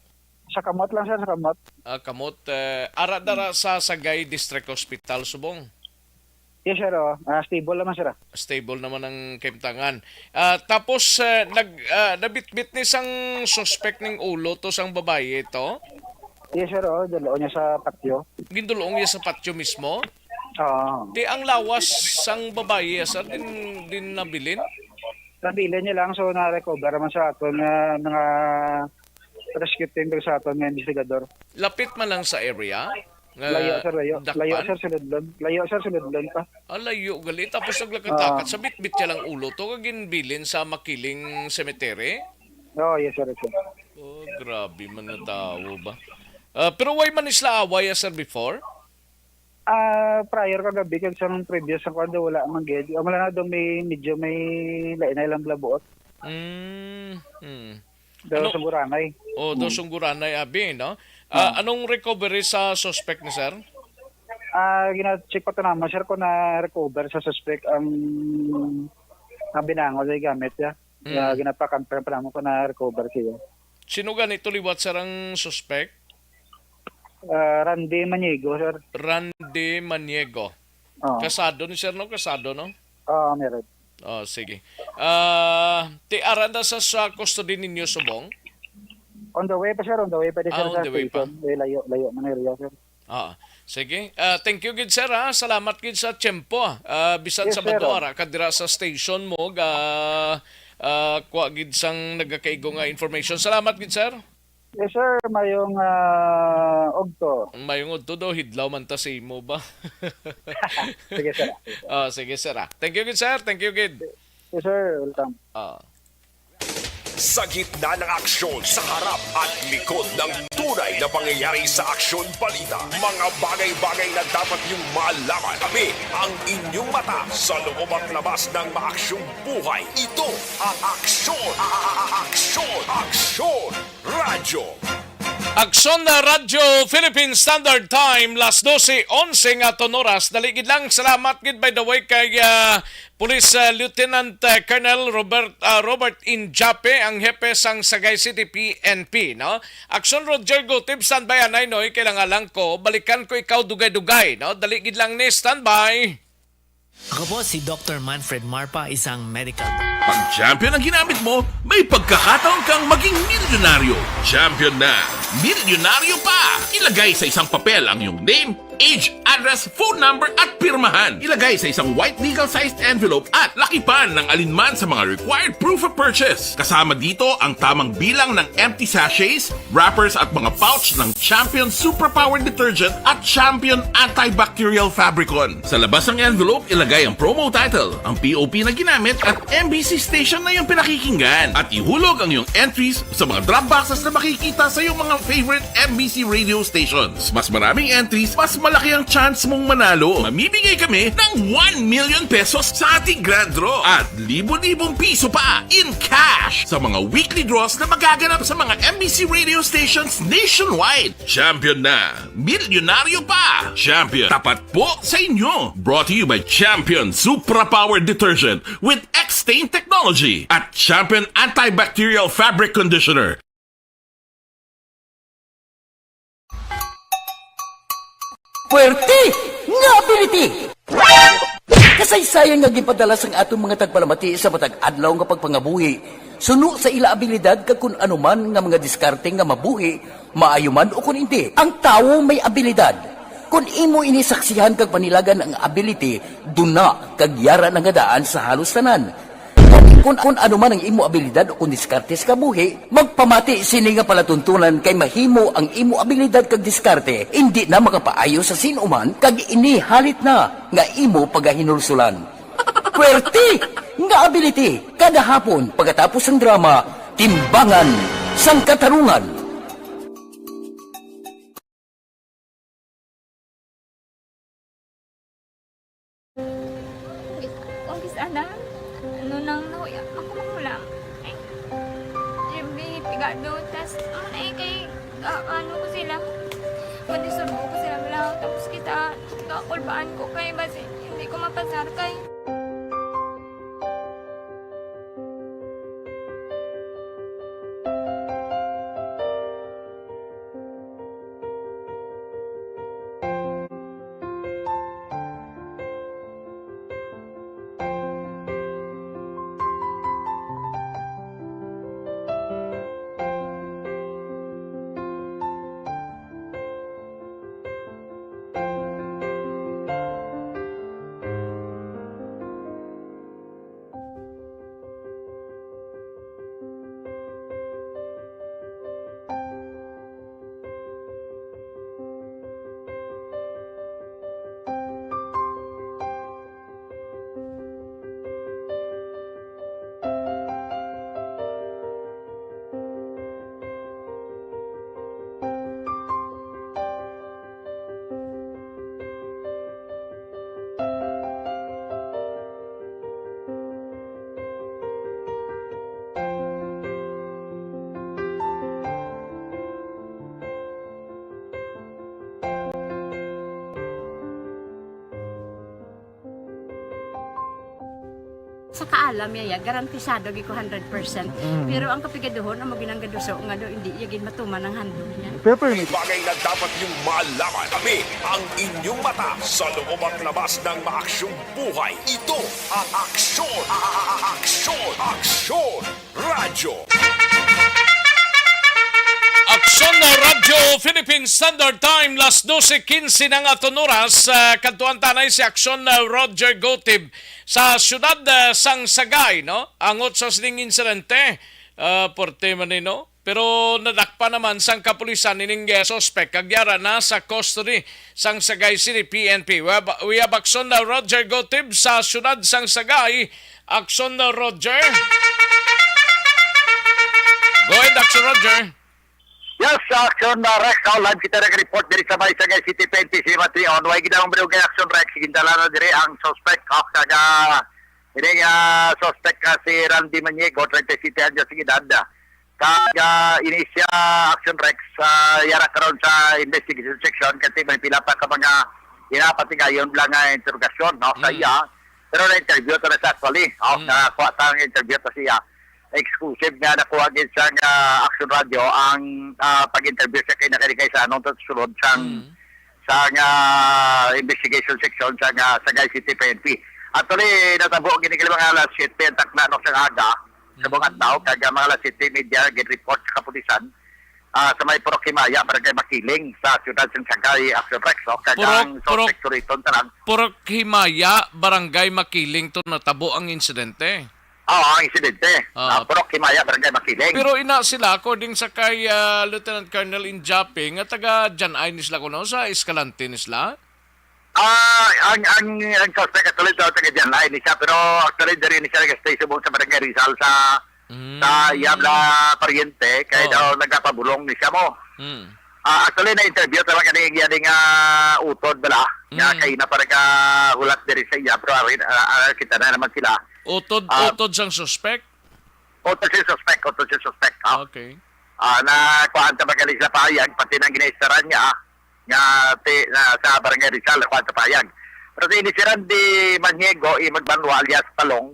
Sa kamot lang, sir, sa kamot. Ah, kamot, eh, ara dara sa Sagay District Hospital, subong. Yes, sir, oh. Ah, stable naman, sir, ah. Stable naman ang kahimtangan. Ah, tapos, eh, nag, ah, nabitbit ni sang suspect ning ulo to sang babayi to? Yes, sir, oh. Dalo niya sa patio. Gindulong niya sa patio mismo? Oo. Di ang lawas sang babayi, sir, din, din nabilin? Nabilin niya lang, so na-recover naman sa aton nga mga rescue team kag sa aton nga investigador. Lapit man lang sa area? Nga Layo, sir, layo. Layo, dakpan? Sir, suludlon. Layo, sir, suludlon pa. Ah, layo gali. Tapos naglakat-lakat Ah. Sa bitbit siya lang ulo to, kag ginbilin sa Makiling Cemetery? Oh, yes, sir, yes, sir. Oh, grabe man nga tawo ba? Ah, pero why man sila away, ah, sir, before? Ah, prior kagabi kag sang previous sa kwando, wala man gid. Amo lang na daw may, medyo may lain-lain lang bala buot. Mm, mm. Daw Ano? Sungguranay. Oh, daw Hmm. Sungguranay, abi, no? Ah, Ah. Anong recovery sa suspect ni sir? Ah, gina-check pa to naman, sir, kung na-recover sa suspect ang, ang binangon na gamit niya. Mm. Nga ginapakampihan pa naman kung na-recover siya. Sino gani to liwat, sir, ang suspect? Ah, Randy Maniego, sir. Randy Maniego. Oo. Kasado ni sir, no? Kasado, no? Oo, married. Oh, sige. Ah, ti ara na sa, sa custody ninyo subong? On the way pa, sir. On the way pa di, Ah, sir, on sa the way pa. Station. Eh, layo, layo man area, sir. Ah, sige. Ah, thank you gid, sir, ha. Salamat gid sa tiyempo, ah. Ah, bisan Yes, sir. Sabado, ara ka dira sa station mo, ga, ah, kuha gid sang nagakaigo nga information. Salamat gid, sir. Yes, sir. Mayong, ah, ugto. Mayong ugto daw, hidlaw man ta sa imo ba? Sige, sir. Ah, sige, sir, ah. Thank you gid, sir. Thank you gid. Yes, sir. Welcome. Ah. Sa gitna ng aksyon, sa harap at likod ng tunay na pangyayari sa aksyon balita, mga bagay-bagay na dapat niyong malaman. Kami ang inyong mata sa loob at labas ng maaksyong buhay. Ito ang Aksyon, a-, a-, a-, Aksyon, Aksyon Radyo. Aksyon na Radyo Philippine Standard Time, las dose onse nga aton oras. Dali gid lang, salamat gid, by the way, kay, ah, Police, ah, Lieutenant, ah, Colonel Robert, ah, Robert Injape, ang hepe sang Sagay City P N P, no? Aksyon Roger Gutib, standby anay, Noy, kailangan lang ko, balikan ko ikaw dugay-dugay, no? Dali gid lang ni, standby. Ako po si Doktor Manfred Marpa, isang medical Pag champion ang ginamit mo, may pagkakataon kang maging milyonaryo. Champion na, milyonaryo pa! Ilagay sa isang papel ang iyong name, age, address, phone number, at pirmahan. Ilagay sa isang white legal-sized envelope at lakipan ng alinman sa mga required proof of purchase. Kasama dito ang tamang bilang ng empty sachets, wrappers at mga pouch ng Champion Superpower Detergent at Champion Antibacterial Fabricon. Sa labas ng envelope, ilagay ang promo title, ang P O P na ginamit at M B C station na iyong pinakikinggan. At ihulog ang iyong entries sa mga drop boxes na makikita sa iyong mga favorite M B C radio stations. Mas maraming entries, mas malaki ang chance mong manalo. Mamimigay kami ng one million pesos sa ating grand draw at libo-libong piso pa in cash sa mga weekly draws na magaganap sa mga M B C radio stations nationwide. Champion na! Milyonaryo pa! Champion, tapat po sa inyo! Brought to you by Champion Supra Power Detergent with extra Stain Technology at Champion Antibacterial Fabric Conditioner. Puwerte nga ability! Kasaysayan nga ginpadala sang aton mga tagpalamati sa matag adlaw nga pagpangabuhi, suno sa ila abilidad kag kun ano man nga mga diskarte nga mabuhi, maayo man o kun indi. Ang tawo may abilidad. Kon imo ini saksihan kag panilagan ang ability, duna kag yara na nga daan sa halos tanan. Kon, kon ano man ang imo abilidad o kon diskarte sa kabuhi, magpamati sini nga palatuntunan kay mahimo ang imo abilidad kag diskarte indi na makapaayo sa sin-o man kag ini halit na nga imo pagahinulsulan. Puwerte nga ability kada hapon pagkatapos sang drama, Timbangan sang Katarungan. Kung kis-, ana, ano nang nahuya, makumakulang. Ay, Jimmy, pigado, tas, ano na eh, kay, ah, ano ko sila, madisurbo ko sila lang, tapos kita, kakulbaan ko kay, basi, hindi ko mapasar kay. Sa kaalam niya, ya, garantisado gid ko hundred percent. Mm. Pero ang kapigaduhon, amo gid ang gaduso nga daw hindi iya gid matuman ang handog niya. Pero permit. Bagay na dapat niyong malaman. Kami ang inyong mata sa loob at labas ng maaksyong buhay. Ito ang Aksyon, a-, a-, a-, Aksyon, Aksyon Radyo. Aksyon Radyo Philippine Standard Time, las doce quince na nga aton oras. Ah, kadtuan ta anay si Aksyon, ah, Roger Gotib sa siyudad, ah, sang Sagay, no? Angot sa sining insidente, ah, porte man ni, no? Pero nadakpan naman sang kapulisan ining, eh, suspek, kag yara na sa custody sang Sagay City P N P. We have, we have Aksyon, uh, Roger Gotib sa siyudad sang Sagay. Aksyon, uh, Roger. Go ahead, Aksyon Roger. Yes, Aksyon, uh, Rex. Oh, live kita nag-report diri sa may Sagay City P N P Cemetery. On way gid ang barangay Aksyon Rex. Gindala na diri ang suspek. Oh, kaga, ini, uh, suspek, uh, si Randy Maniego, treinta y siete anyos ang edad. Kag, ah, ini siya, Action Rex, ah, yara karon sa investigation section kasi may pila pa ka mga ginapatigayon bala nga interrogasyon, no, sa Mm. iya. Pero na-interview to na siya actually. Oh, Mm. nakakuha ta ang interview to siya. Exclusive nga nakuha gid sa, ah, Action Radio ang, ah, pag-interview sa kay nakarigay sa anong sulod sang Mm. sa nga investigation section sa nga Sagay City P N P. Actually, natabo gini kay mga alas siyete ang takna, no, sa aga, sa Mm. buong adlaw, kag, ah, mga alas siyete y media, gin-report sa kapulisan, ah, sa may Purok Himaya, Barangay Makiling, sa siyudad sa Sagay, Action Rex, no? Kag Purok, ang Purok, suspect to rito, tanan. Purok Himaya, Barangay Makiling to natabo ang insidente. Oo, ang insidente. Ah. Ah, Purok Himaya, Barangay Makiling. Pero ina sila, according sa kay, ah, Lieutenant Colonel Injape, nga taga Jan Ay ni sila kuno, sa Escalante ni sila? Ah, ang, ang, ang suspect actually sa taga Jan Ay ni siya, pero actually diri ni siya nag-stay subong sa Barangay Rizal sa, Mm. sa iya bala paryente, kay Oo. daw nagapabulong ni siya mo. Mm. Ah, actually, na-interview talaga ni, ni, ni nga utod bala, nga Mm. kay na para ka hulat diri sa iya, pero ari, ah, ah, kita na naman sila. Utod, Ah. utod sang suspect? Utod si suspect, utod si suspect, ah. Okay. Ah, na kuhaan ta magaling sa pahayag, pati nang ginaistaran niya, ah, nga ti-, na sa Barangay Rizal, kuhaan ta pahayag. Pero si ini si Randy Maniego, i Magbanwa alias Palong,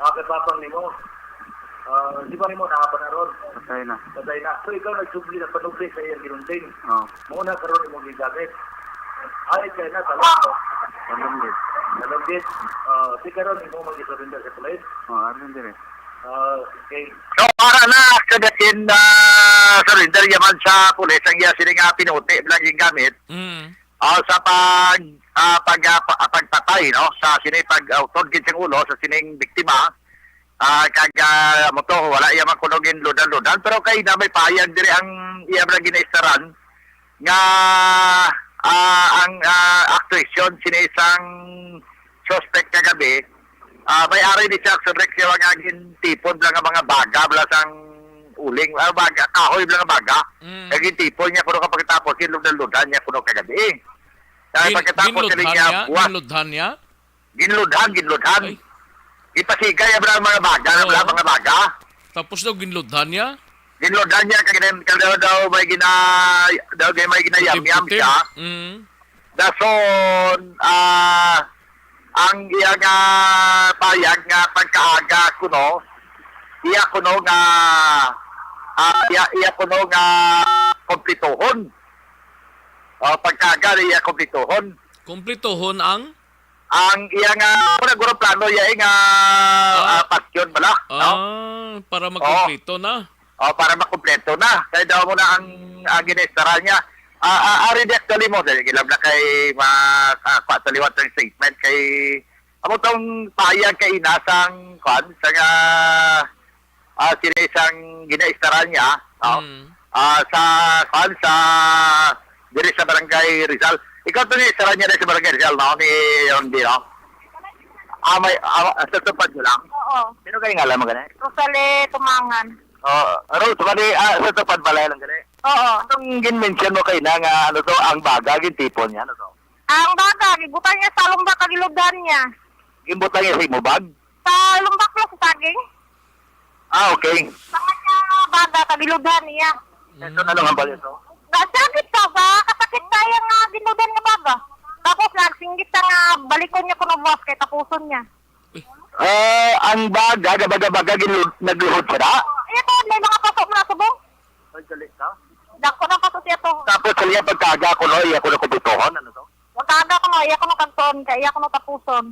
Ah, kay papang nimo. Ah, di ba nimo nakapan aron? Patay na. Patay na. So, ikaw nagsubli na panubli sa iyang ginunting. Oh. Mao na karon imong gigamit. Ay, kaya na, talong. Talong din. Talong din. Ah, di karon imo mag-surrender sa pulis? Oh, aron dire. Ah, okay. So, para na, kabasin, ah, surrender yaman sa pulis ang iya sini nga pinuti, lang yung gamit. Mm. Ah, sa pag, ah, pag, ah, pa- pagpatay, no? Sa sini pag, ah, utod gid siyang ulo, sa sining biktima, ah, kag, ah, amo to, wala iya man kuno ginludan-ludan, pero kay na may payag diri ang iya man ginaistaran nga, ah, ang, ah, actuation sini isang suspect kagabi, ah, may ari ni siya, Sir Rex, yung nga gintipon lang ang mga baga, bala sang uling, ah, baga, kahoy lang ang baga. Mm. Kag gintipon niya kuno ka pagkatapos, ginludan-ludan niya kuno kagabi. Kaya Gin- pagkatapos, ginludhan siling niya, niya? Buwas. Ginludhan niya? Ginludhan, ginludhan. Ay. Ipasigay ang mga, mga baga, Oo. Mga, mga baga. Tapos daw ginludhan niya? Ginludhan niya, kag gin-, kag daw, daw may gina-, daw may ginayamyam Puti-puti. Siya. Mm. Dason, ah, ang iya nga payag nga pagkaaga kuno, iya kuno nga, ah, iya, iya kuno nga kumplituhon. Oh, pagkaaga iya kumplituhon. Kumplituhon ang? Ang iya nga, wala guro plano iya, eh, nga, Ah. Ah, pasyon bala, no? Ah, para Oo. Magkumpleto na. Oh, para makumpleto na. Kaya daw mo na ang, ang ginaistara niya. Ah, ah, ari di actually mo, dahil ilam na kay ma-, ah, kwa sa liwat ng statement kay amo tong payag kay inasang kwan sa nga, ah, sila isang ginaistara niya, no? Mm. Ah, sa kwan sa diri sa Barangay Rizal. Ikaw to ni istara niya diri sa Barangay Rizal, no? Ni Rondi, no? Ah, may, ah, sa tupad mo lang? Oo. Sino kayo ngalan mo gani? Rosale Tumangan. Oh, Rose, mali, ah, sa tupad balay lang gani? Oo. Itong gin-mention mo kayo na nga, ano to, ang baga, gintipon niya, ano to? Ang baga, gibutang niya sa lumbak, kag iludhan niya. Gimbutang niya sa imo bag? Sa lumbak lang sa saging. Ah, okay. Sa kanya baga, kag iludhan niya. Ito na lang ang balito. Nasagit ka ba? Kasakit kaya nga ginudan nga baga. Tapos nagsinggit siya nga balikon niya kuno buwas kay tapuson niya. Ah, ang baga, gabaga-baga, ginlu-, nagluhod siya na? Iya to, may mga paso mo na subong. Ay, gali ka? Dako na paso siya to. Tapos sa iya pagkaga ko, no, iya ko na kubituhon, ano to? Pagkaga ko, no, iya ko na kagtuon, kay iya ko na tapuson.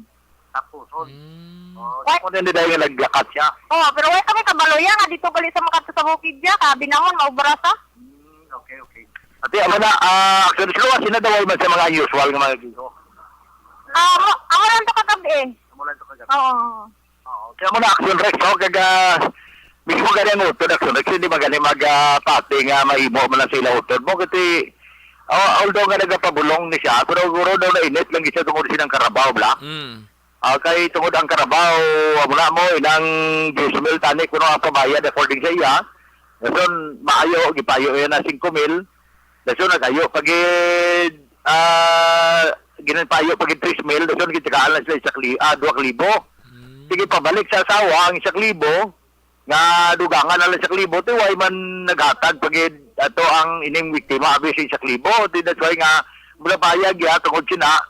Tapuson. Mm. Oh, Wait. Ako na nila yung naglakat siya. Oh, pero wala kami kabalo iya nga dito gali sa makadto sa bukid siya, ka binangon, maubra sa. Hmm, okay, okay. Ate, amo na, ah, actually, sila sila daw man sa mga unusual nga mga gigo. Ah, mo, amo lang to kagabi eh. Amo lang to kagabi. Oo. Oo. Kaya mo na Action Rex, oh, kag, ah, mismo gani ang utod, Action Rex, hindi magani mag, ah, pati nga mahimo man lang sila utod mo. Kasi, oh, although nga nagapabulong ni siya, pero guro daw na init lang siya tungod silang karabaw, bla. Mm. Ah, kay tungod ang karabaw, amo na mo, inang diyes mil tani kuno ang pabayad according sa iya. Dason, maayo, gipayo iya na singko mil. Dason, nagayo pagid, ah, ginanpayo pagid tres mil. Dason, gitagaan lang sila isa kli-, ah, dua ka libo. Mm. Sige, pabalik sa asawa ang isa ka libo, nga dugangan na lang isa ka libo, ti way man naghatag pagid ato ang ining biktima, abi sa isa ka libo. Ti that's why nga, mula payag ya, tungod sina,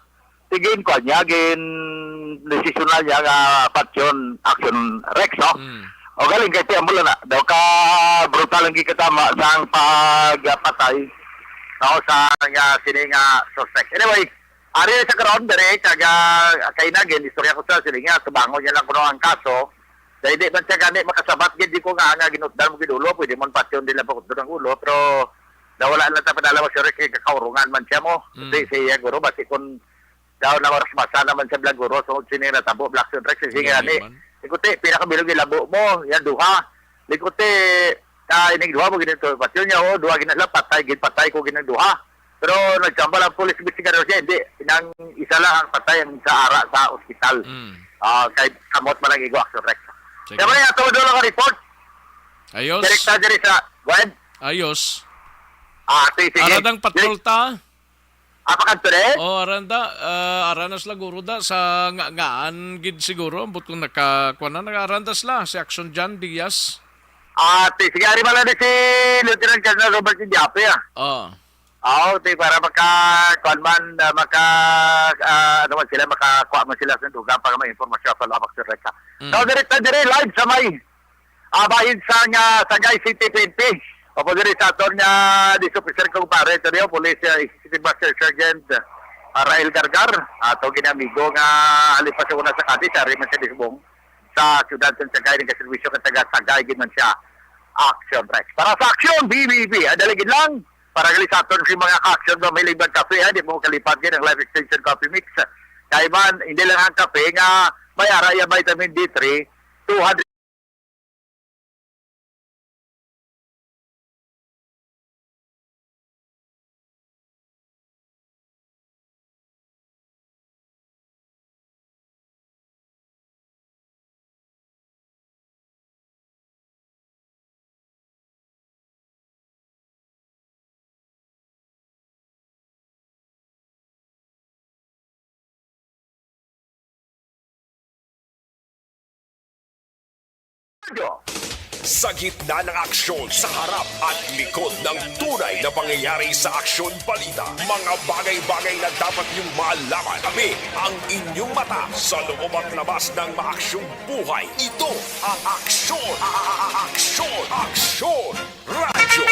Ti gin-, kuwan niya, gin-, desisyonan niya nga patyon Action Rex, no? Mm. O galing kay Tiambola na, daw ka brutal ang gikatama sa ang pagpatay, no, sa nga sini nga suspect. Anyway, ari sa karon, dire, kag, ah, kay na, gin-istorya ko sa sini nga, tubangon niya lang kuno ang kaso, dahil di man siya gani makasabat, gid di ko nga, nga ginutdan mo gid ulo, pwede mo patyon din lang pagkutdan ang ulo, pero nawala lang sa padala mo, sure, kay kakaurungan man siya mo. Mm. Kasi siya, guro, basi kung daw na oras basa naman sa Blaguro, so sini natabo, Black Sun Rex, sige Gani gani. Man. Likuti, pila ka bilog ilabo mo, yan duha. Likuti, ah, ining duha mo ginito, patyon niya, oh, duha ginala, patay, gid patay ko ginang duha. Pero nagkambal ang pulis, investigador siya, hindi, nang isa lang ang patay ang sa ara sa ospital. Mm. Ah, kay kamot man ang igo, Action Rex. Sige. Kaya wala, ato, wala ka report. Ayos. Direkta diri sa, go ahead. Ayos. Ah, sige, sige. Aradang patrol ta. Apa kadto, eh? Oh, aranda, ah, arana sila guro da sa nga-, ngaan gid siguro, ambot kung naka-, kuwan na, nag-aranda sila, si Action John Diaz. Ah, ti-, sige, ari man lang si Lieutenant Colonel Robert Indiape, ah. Oh. Ah, ti, para maka, kuwan man, ah, maka, ah, ano man sila, makakuha man sila sa dugang para may impormasyon, follow up, Action Rex, ah. Mm. So, direkta, dire, live sa may Ah, bahin sa nga Sangay City P N P. Opo, diri sa aton nga disc officer, kumpare, ito niyo, Police, uh, Executive Master Sergeant, uh, Rael Gargar, ato ginamigo nga halin pa sa una sa Cadiz, ari man sa Lisbon, sa siyudad sa Sagay, nagaserbisyo kag taga Sagay gid man siya. Action, Rex. Para sa Action, B B B, ah, dali gid lang. Para gali sa aton si mga ka-action ba, may limbag kape, ha? Di mo kalipat gid ang Life Extension Coffee Mix. Kay man, hindi lang ang kape nga may ara iya vitamin D three, two hundred Sa gitna ng aksyon, sa harap at likod ng tunay na pangyayari sa Aksyon Balita, mga bagay-bagay na dapat niyong malaman, kami ang inyong mata sa loob at labas ng maaksyong buhay. Ito ang Aksyon, a- a- a- Aksyon, Aksyon Radyo.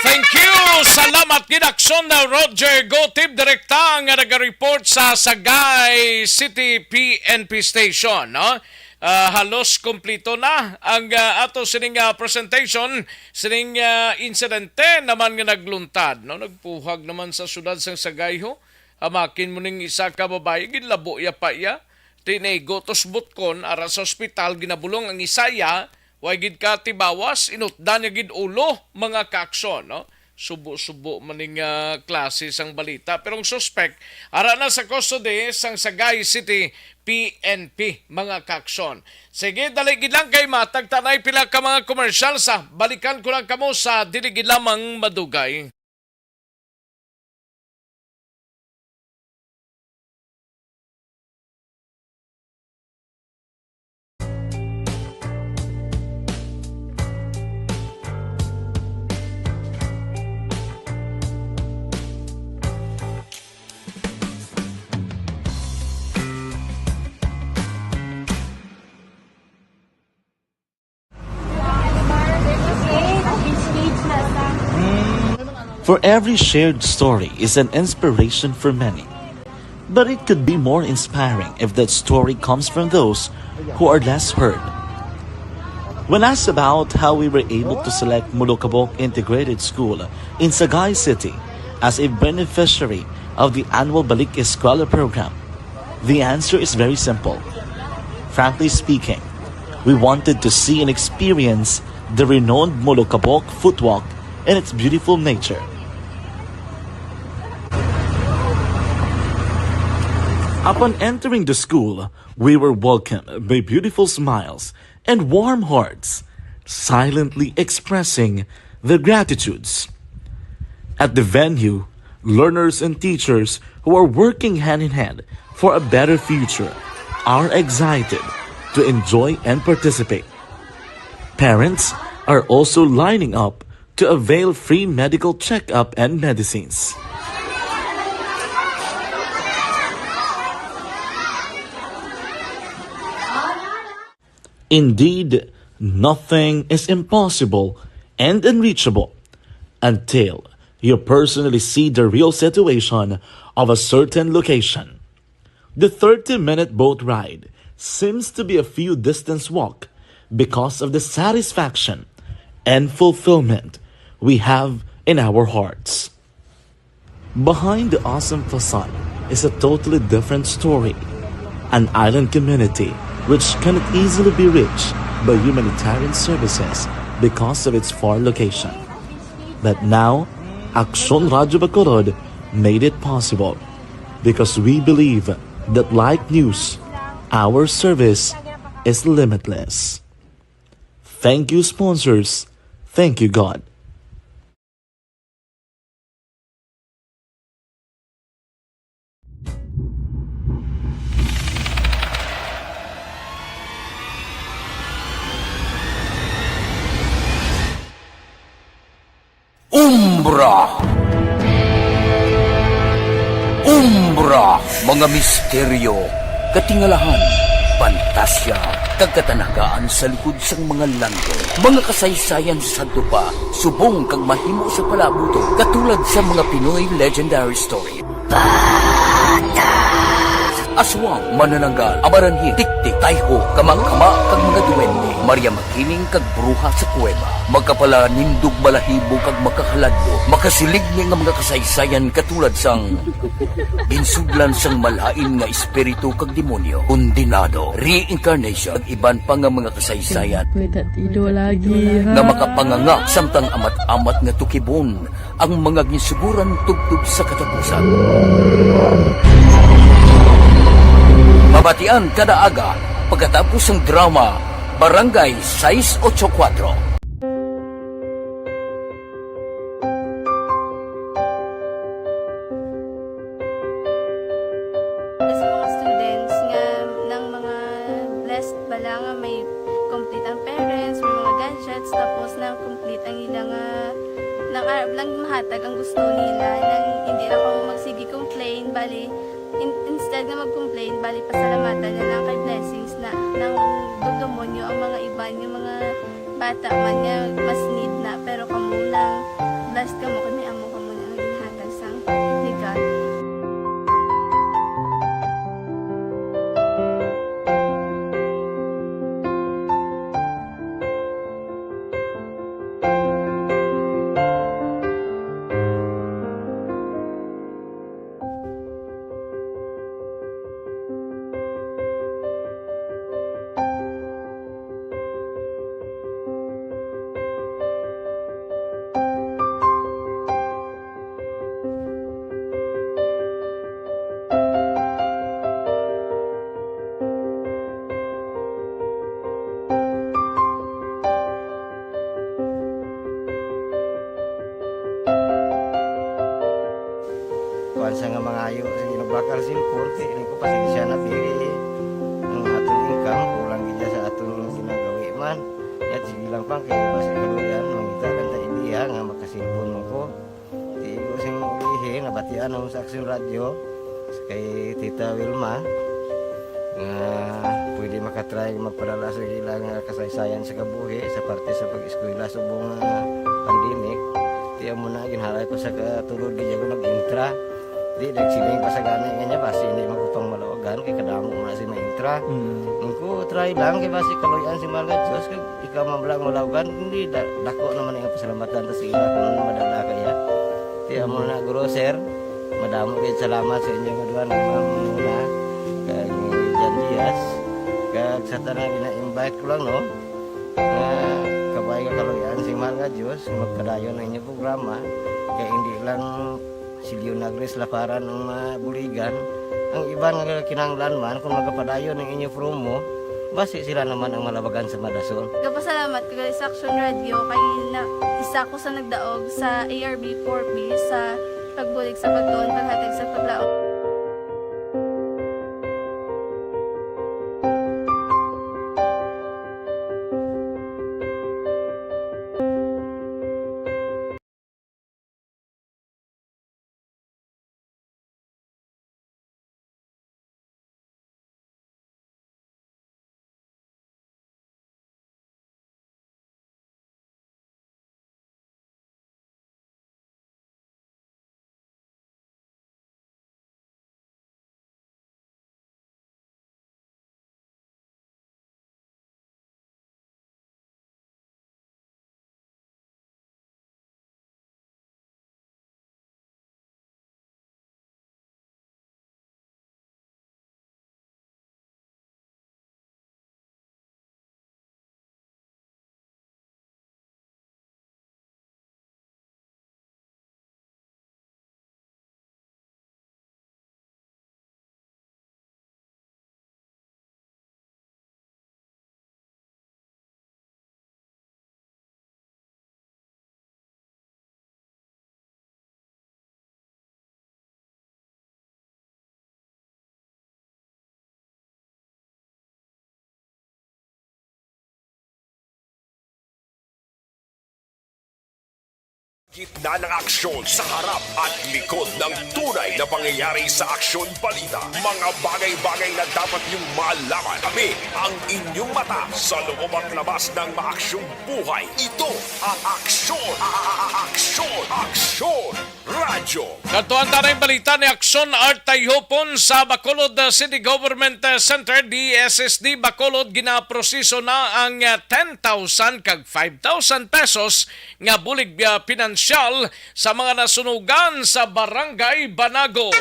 Thank you. Salamat gid, Aksyon na Roger Gotib, direkta nga naga-report sa Sagay City P N P Station, no? Ah, halos kompleto na ang, ah, ato sining, ah, presentation sining, ah, insidente naman nga nagluntad, no? Nagpuhag naman sa siyudad sang Sagay, ho. Amakin mo ning isa ka babayi, ginlabo iya pa iya. Tinigo tos butkon, ara sa ospital, ginabulong ang isa iya, way gid ka tibawas, inutdan niya gid ulo, mga ka-aksyon, no? Subo-subo man ning, ah, klase sang balita. Pero ang suspek, ara na sa custody sang Sagay City P N P, mga ka-aksyon. Sige, dali gid lang kay matag ta nay pila ka mga komersyal sa balikan ko lang kamo sa dili gid lamang madugay. For every shared story is an inspiration for many. But it could be more inspiring if that story comes from those who are less heard. When asked about how we were able to select Molokabok Integrated School in Sagay City as a beneficiary of the annual Balik Eskwela program, the answer is very simple. Frankly speaking, we wanted to see and experience the renowned Molokabok Footwalk and its beautiful nature. Upon entering the school, we were welcomed by beautiful smiles and warm hearts, silently expressing their gratitudes. At the venue, learners and teachers who are working hand in hand for a better future are excited to enjoy and participate. Parents are also lining up to avail free medical checkup and medicines. Indeed, nothing is impossible and unreachable until you personally see the real situation of a certain location. The thirty-minute boat ride seems to be a few distance walk because of the satisfaction and fulfillment we have in our hearts. Behind the awesome facade is a totally different story. An island community which cannot easily be reached by humanitarian services because of its far location. But now, Aksyon Radyo Bacolod made it possible because we believe that like news, our service is limitless. Thank you, sponsors. Thank you, God. Umbra. Umbra, mga misteryo, katingalahan, pantasya, Kag katanagaan sa likod sang mga landong, mga kasaysayan sa sadto pa, subong kag mahimo sa palabuton, katulad sa mga Pinoy legendary story. Aswang, manananggal, amaranhil, tiktik, tayho, kama-kama, kag mga duwende, Maria Makiling, kag bruha sa kuweba. Magkapalanindog, balahibo, kag makahaladlok, makasiling ni nga mga kasaysayan katulad sang ginsudlan sang malain nga espiritu kag demonyo, kondenado, reincarnation, kag iban pa nga mga kasaysayan May tatido lagi, ha? nga makapanganga samtang amat-amat nga tukibon ang mga ginsuguran tubtob sa katapusan. Mabatian kada aga pagkatapos sang drama Barangay sais ocho kuwatro. Sa mga students nga nang mga blessed bala nga may complete ang parents, may mga gadgets, tapos nang complete ang ila nga, nang arab lang mahatag ang gusto nila, nang hindi lang kamo magsige complain, bali, in-, instead nga mag-complain, bali, pasalamatan na lang kay blessings na nang dumdumo nyo ang mga iban nga mga bata man nga mas need na, pero kamo lang, blessed kamo kay may amo kamo nga ginhatag sang ni God. Kuan sa nga mangayo sa ginabakal cellphone, kay ining ko pasensya na, diri ang aton income, kulang gid sa aton ginagawi man. Yat, sige lang pang, kay basi kaluyan, mangita lang ta ideya nga makasilpon mo ko. Di ko sing ulihi, nabatian ako sa Action Radio, kay Tita Wilma, nga pwede makatry magpadala sa ila nga kasaysayan sa kabuhi sa parte sa pag-eskwela subong nga pandemic. Di amo na, ginhalay ko sa katulod, di ako nag-intra. Di, nagsiling pa sa gani nga niya, basi hindi man ko pang malawagan, kay kadamo mo na si maintra. Mm. Ang ko, try lang, kay basi kaluyan si Mahal nga Diyos, kag ikaw man lang malawagan, hindi, da-, dako naman ang pasalamatan ta sa ila kung madala kaya. Di, amo na, Guro, sir, madamo kayo salamat sa inyo nga duha, nga Ma'am Muna, kag ni Jan Diaz, kag sa tanan gina-invite ko lang, no, nga kabay nga kaluyan si Mahal nga Diyos, magpadayon ang inyong programa, kay hindi lang si Leonagris Laparan ang mabuligan. Ang iban nga kinahanglan man, kung magapadayon ang inyo promo, basi sila naman ang malabagan sa madasol. Gapasalamat ko gali sa Action Radio kay na, isa ko sa nagdaog sa A R B four B sa pagbulig sa pagtuon, paghatag sa paglaom. Gitna ng aksyon, sa harap at likod ng tunay na pangyayari sa Aksyon Balita. Mga bagay-bagay na dapat niyong malaman. Kami ang inyong mata sa loob at labas ng maaksyong buhay. Ito ang Aksyon, a-, a-, a-, Aksyon, Aksyon Radyo. Kadtuan ta na ang balita ni Aksyon Art Tayhopon. Sa Bacolod, uh, City Government, uh, Center, D S S D Bacolod, ginaproseso na ang, uh, ten thousand kag five thousand pesos nga bulig, ah, pinansyal sa mga nasunugan sa Barangay Banago.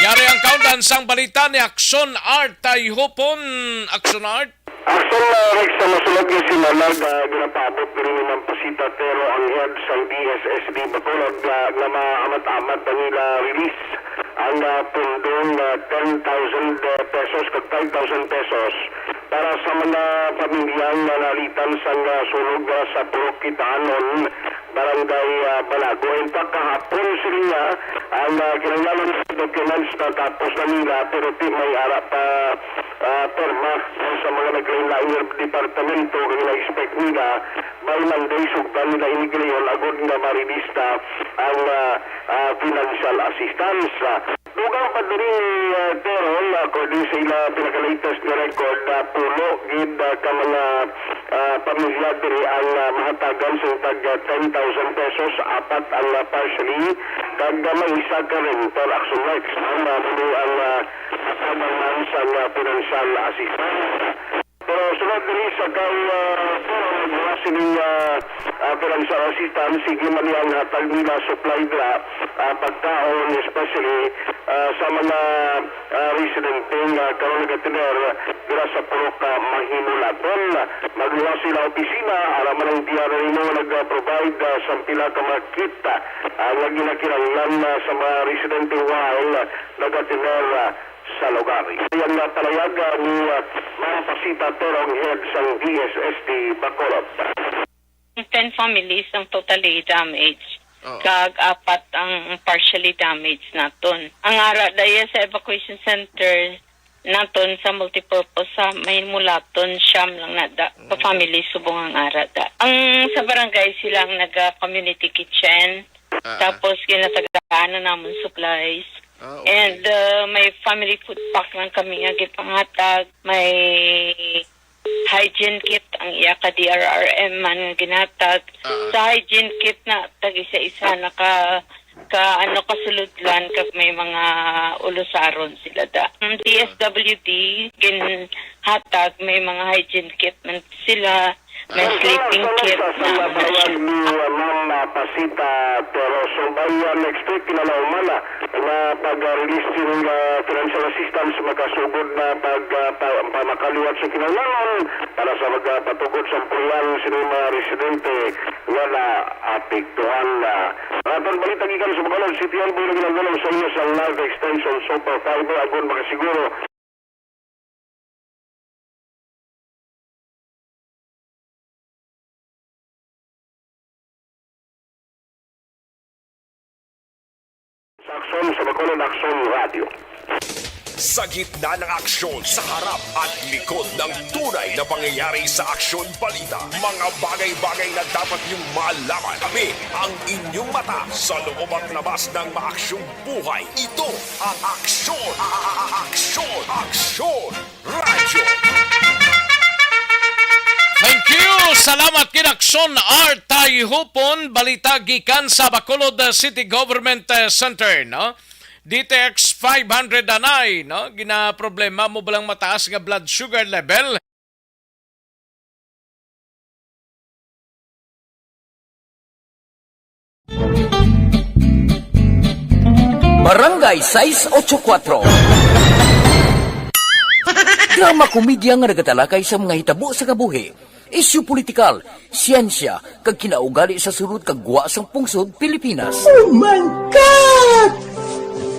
Yari ang kaundan sang balita ni Aksyon Art Tayhopon. Aksyon Art. Aksyon, ah, Rex, sa masulod nga semana, ah, ginapaabot diri ni Ma'am Pasita Tero ang head sang D S S D Bacolod, ah, nga maamat-amat na nila release ang, ah, pundong, ah, ten thousand, ah, pesos kag five thousand pesos para sa mga pamilya nga naalitan sang, ah, sunog, ah, sa Purok Kitaanon, Barangay, ah, Banago. In fact, kahapon sila ang, ah, kinahanglan sa documents na tapos na nila, pero di may ara pa, ah, perma sa mga naglain-lain nga departamento. Kaya na-expect nila by Monday, sugdan nila ini gilayon agod nga marelista ang, ah, ah, financial assistance. Dugang pa diri, ah, Teron, according sa ila pinaka-latest nga record, ah, pulo gid, ah, ka mga, ah, pamilya diri ang, ah, mahatagan sing tag, ah, ten thousand pesos, apat ang, ah, partially, kag, ah, may isa ka renter. Action Rex, ang, ah, pulo ang, ah, natabangan sa, ah, financial assistance. Pero sulod diri sa kay, ah, Toro, nagbuhat sining, ah, ah, financial assistance, sige man ang hatag nila supply dira, ah, pagkaon, especially, ah, sa mga, ah, residente nga karon nagatener dira sa Purok, ah, Mahinulaton. Magluwas sila opisina, ara man ang D R R M O nag-provide, ah, sa pila ka mga kit, ah, nga ginakinahanglan, ah, sa mga residente while nagatener, ah, sa lugar. Yan nga palayag, ah, ni, ah, Ma'am Pasita Terong, head sang D S S D Bacolod. Ten families ang totally damaged. Oo. Kag apat ang partially damaged naton. Ang ara daya sa evacuation center naton sa multipurpose sa Mahinulaton, siyam lang na da, ka Mm. family subong ang ara da. Ang sa barangay sila ang naga-community kitchen. Ah, ah. Tapos ginatagaan na namon supplies. Ah, okay. And, uh, may family food pack lang kami nga gipanghatag. May hygiene kit ang iya ka D R R M man nga ginhatag. Ah, ah. Sa hygiene kit na tag-isa-isa na ka, ka, ano, kasuludlan kag may mga ulusaron sila da. Ang D S W D ginhatag, may mga hygiene kit man sila. May sleeping kit na sa pahayag ni, uh, Ma'am, uh, Pasita Tero. So, by, uh, next week, kinalauman na nga pag-release sini nga financial assistance, makasugod na pag, uh, pa, pa makaliwat sa kinahanglanon para sa magpatugod sa puyan sini mga residente nga naapektuhan na. Ang atong balita gikan sa Bacolod City Hall, buhi na ginagulong sa inyo sa live extension Super Fiber, agon makasiguro sa aksyon sa Bacolod Aksyon Radio. Sa gitna ng aksyon, sa harap at likod ng tunay na pangyayari sa Aksyon Balita, mga bagay-bagay na dapat niyong malaman. Kami ang inyong mata sa loob at labas ng maaksyong buhay. Ito ang Aksyon, a-, a-, a-, Aksyon, Aksyon Radyo. Thank you. Salamat kay Aksyon Art Tayhupon. Balita gikan sa Bacolod, uh, City Government, uh, Center, no? D T X five hundred anay, no? Ginaproblema mo ba lang mataas nga blood sugar level? Barangay sais ocho kuatro. Drama komedya nga nagatalakay sa mga hitabo sa kabuhi, isyu politikal, siyensya, kag kinaugali sa sulod kag gwa sang pungsod Pilipinas. Oh my God!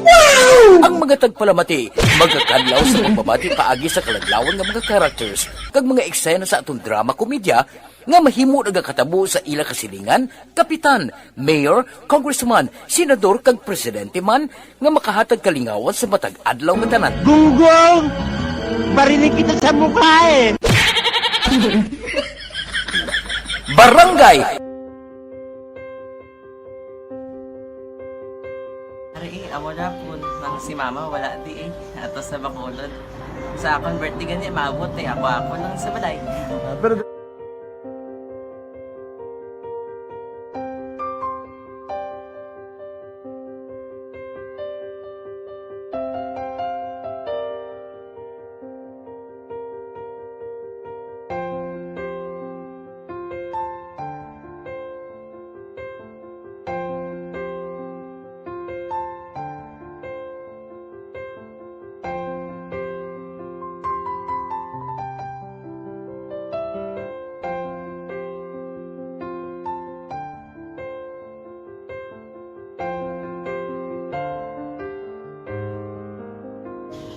Wow! Ang mga tagpalamati magakadlaw sa pagpamati paagi sa kaladlawan nga mga characters kag mga eksena sa aton drama komedya nga mahimo nagakatabo sa ila kasilingan, kapitan, mayor, congressman, senador, kag presidente man, nga makahatag kalingawan sa matag adlaw nga tanan. Gunggong! Barinig kita sa mukha, eh! Barangay. Ari, eh, amo na po. Nang si mama, wala di eh. Ato sa Bacolod. Sa akon birthday gani, maabot eh. Ako, ako lang sa balay. Ah, pero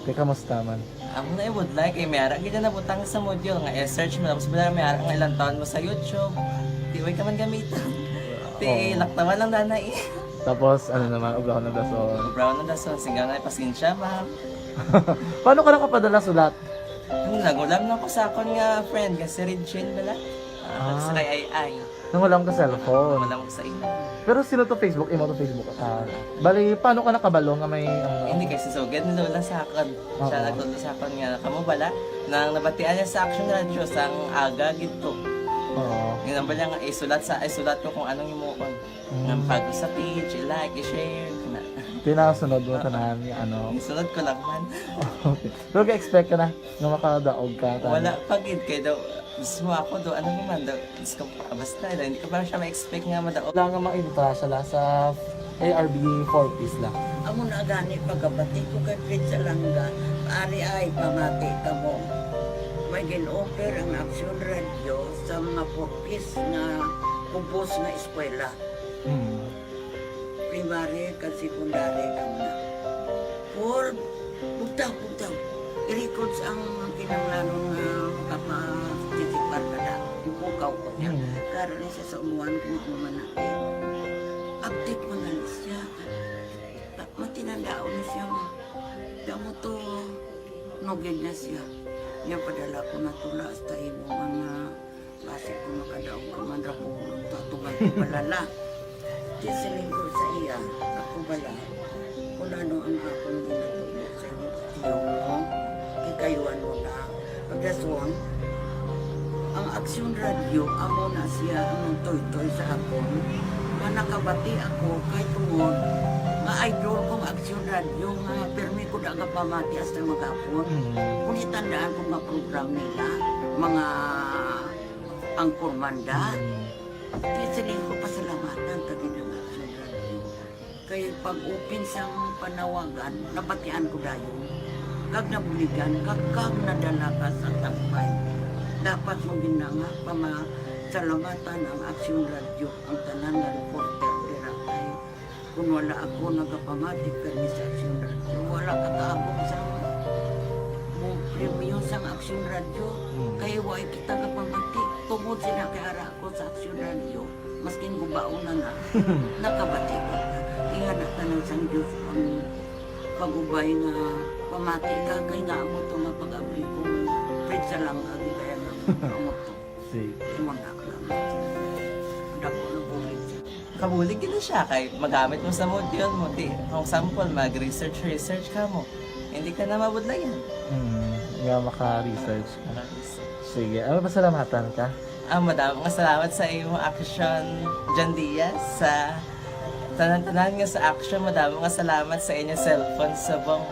Te, kamusta man? Amo na ibudlay kay may ara gid na nabutang sa module nga i-search mo, tapos bala may ara nga ilang taon mo sa YouTube. Di way ka man gamiton. Ti Oo. Laktawan lang danay. Tapos, ano naman, obrahon ng dason. Obrahon ng dason, singga nga pasensya, ma'am. Paano ka nakapadala sulat? Ang nagulam na ko sa akon nga friend, nga si Regine bala. Ah, Ah. Sa kay Ay Ay. Nangulam ka cellphone. Wala mo sa imo. Pero sino to Facebook? Imo to Facebook? Ah, bali, paano ka nakabalo nga may, ano? Hindi, kay si Sugad ni Lola sa akon. Siya Oo. Nagtudlo sa akon nga, kamo bala, nang nabatian niya sa Action Radio, sang aga gid to. Oo. Yun ang bala nga, isulat sa, isulat ko kung anong imuon. Mm. Nang pag sa page, i-like, i-share, na. Tinasunod mo Ah. tanan nga ano. Isunod ko lang man. Okay. Pero ga-expect ka na nga makadaog ka, tama? Wala pa gid, kay daw, mismo ako daw, ano naman daw, Diyos ko, basta daw, hindi ko pa siya ma-expect nga madaog. Wala nga maibutang sila sa A R B four Ps lang. Amo na gani pagkabati ko kay Fred Salanga, ari ay pamati kamo. May gin-offer ang Action Radio sa mga four Ps nga kubos nga eskwela. Hmm. Primary kag secondary kamo na. Paul, bugtaw, bugtaw. I-records ang kinahanglanon nga makapa-, titikbar ka na. Ipukaw ko niya. Hmm. Karon ni siya sa umuan kung ano man na. Update mo na lang siya. Ta-, matinandaon na siya, ma. Damo to, nugid na siya. Niya padala ko na tula hasta imo nga basi ko makadaog ka man ra ko, tatuman ko balala. Di siling ko sa iya, ako bala, kung ano ang akong ginatubo sa imo, tiyo mo, kikayuan mo na. Pagdason, ang Aksyon Radio, amo na siya ang nagtoytoy sa akon. Nga nakabati ako, kay tungod, nga idol kong Aksyon Radio, nga permi ko da gapamati hasta maghapon. Mm. Kung itandaan ko nga program nila, mga Anchormanda. Mm. Di sila ko pasalamatan kag ginang Action Radio. Kay pag-open sang panawagan, nabatian ko dayon. Kag nabuligan, kag, kag nadala ka sa tampay. Dapat mo ginanga pamasalamatan ang Action Radio, ang tanan nga reporter dira kay Kung wala ako nagapamati kami sa Aksyon Radio, wala ka kaabot sa mo premyo sang Aksyon Radio. Mm. Kay wa kita kapamati. Tungod sila kay ara ako sa Aksyon Radio, maskin gubaon na na, nakabati ko. Ingana tanan sang Diyos ang pag-ubay nga pamati ka, kay nga amo to nga pag-abri ko, Fred Salanga, gid kaya nga amo to. Sige. Imo na lang. Dako na bulig. Kabulig gid na siya kay magamit mo sa module mo. Ti, for example, mag-research, research ka mo. Hindi ka na mabudlayan. Hmm, nga maka-research ka. Maka-research. Sige, ano, pasalamatan ka? Ah, madamo nga salamat sa imo, Action John Diaz, sa tanan-tanan nga sa Action. Madamo nga salamat sa inyo cellphone subong.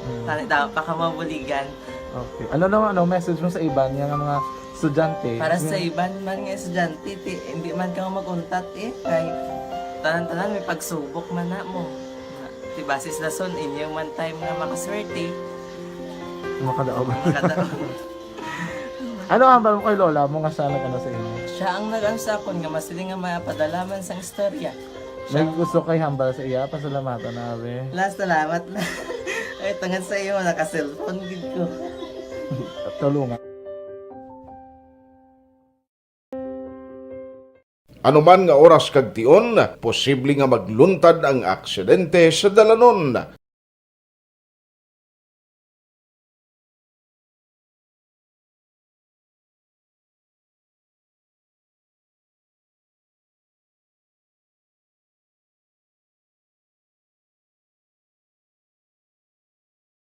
Hmm. Tani daw pa ka mabuligan. Okay. Ano naman, ano message mo sa iban nga mga estudyante? Para sa iban man nga estudyante, ti, hindi man ka mag-untat eh. Kay tanan-tanan may pagsubok man na mo. Ti, basis lason, inyo man time nga makaswerte. Makadaog. Makadaog. Ano ang hambal mo kay lola mo nga siya nag-ano sa inyo? Siya ang nag-ano sa akon nga masiling nga mapadala man sang istorya. May gusto kay hambal sa iya, pasalamatan na, be. La, salamat na. Ay, tungod sa iyo, naka-cellphone gid ko. Tulungan. Anuman nga oras kag tion, posible nga magluntad ang aksidente sa dalanon.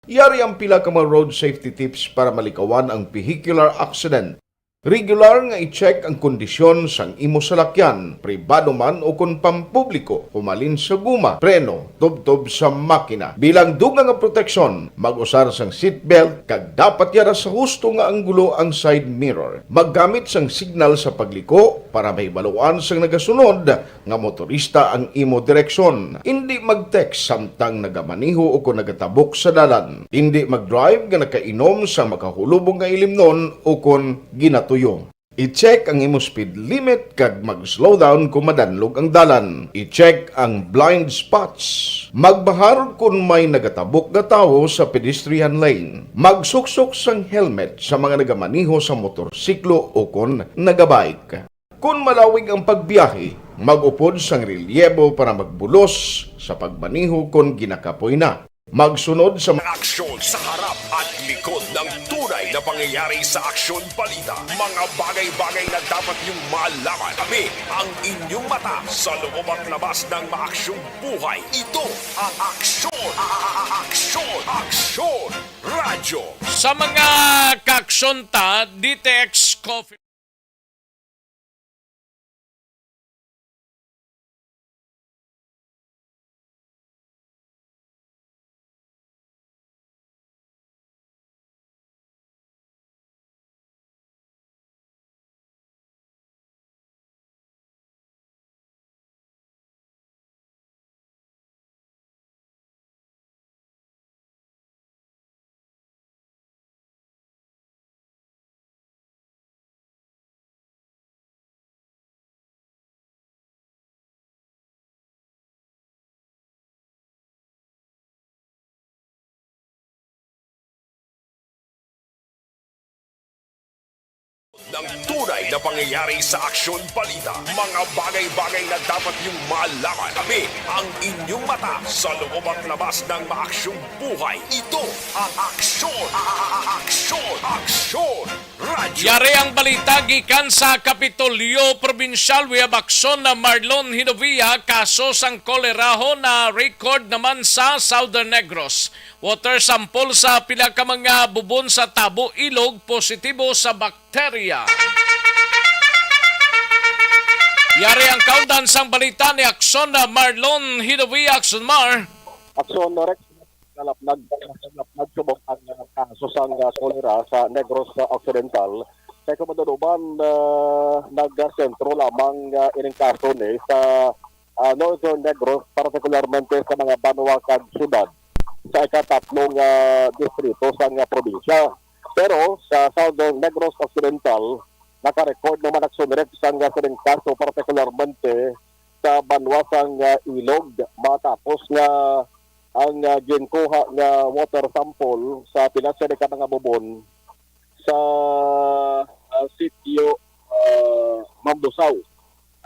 Yari ang pila ka mga road safety tips para malikawan ang vehicular accident. Regular nga i-check ang kondisyon sang imo salakyan, pribado man o kon pampubliko, humalin sa guma, preno, tubtob sa makina. Bilang dugang nga proteksyon, mag-usar sang seatbelt kag dapat yara sa husto nga anggulo ang side mirror. Maggamit sang signal sa pagliko para mahibaluan sang nagasunod nga motorista ang imo direksyon. Indi mag-text samtang nagamaneho o kon nagatabok sa dalan. Indi mag-drive nga nakainom sa makahulubong nga ilimnon o kon ginatuyo. I-check ang imo speed limit kag mag-slow down kon madanlog ang dalan. I-check ang blind spots. Magbahar kon may nagatabok nga tawo sa pedestrian lane. Magsuksok sang helmet sa mga nagamaneho sa motorsiklo o kon nagabike. Kon malawig ang pagbiyahe, mag-upod sang relyebo para magbulos sa pagmaneho kon ginakapoy na. Magsunod sa mga aksyon sa harap at likod ng tunay na pangyayari sa Aksyon Balita. Mga bagay-bagay na dapat niyong malaman. Kami ang inyong mata sa loob at labas ng maaksyong buhay. Ito ang Aksyon, Aksyon, Aksyon Radyo. Sa mga kaaksyon ta, D T X Coffee. Ng tunay na pangyayari sa Aksyon Balita. Mga bagay-bagay na dapat niyong malaman. Kami ang inyong mata sa loob at labas ng maaksyong buhay. Ito ang Aksyon, Aksyon, Aksyon Radyo. Yari ang balita gikan sa Kapitolyo Probinsyal. We have Aksyon na Marlon Hinovia, kaso sang koleraho na record naman sa Southern Negros. Water sample sa pila ka mga bubon sa Tabo, Ilog, positibo sa bakterya. Yari ang kaundan sang balita ni Aksyon na Marlon Hinovia. Aksyon Mar. Aksyon Rex, kalapnag, kalapnag subong ang, uh, kaso sang, uh, kolera sa Negros, uh, Occidental. Kay kumanduduman, uh, nagsentro lamang, uh, ining kaso ni sa, uh, Northern Negros, partikularmente sa mga banwa kag syudad sa ikatatlo nga distrito sang, uh, probinsya. Pero sa Southern Negros Occidental, naka-record naman Aksyon Rex sang, uh, sining kaso, partikularmente sa banwa sang, ah, Ilog, matapos nga ang, ah, ginkuha nga water sample sa pila sini ka mga bubon sa, ah, sitio, ah, Mambusaw,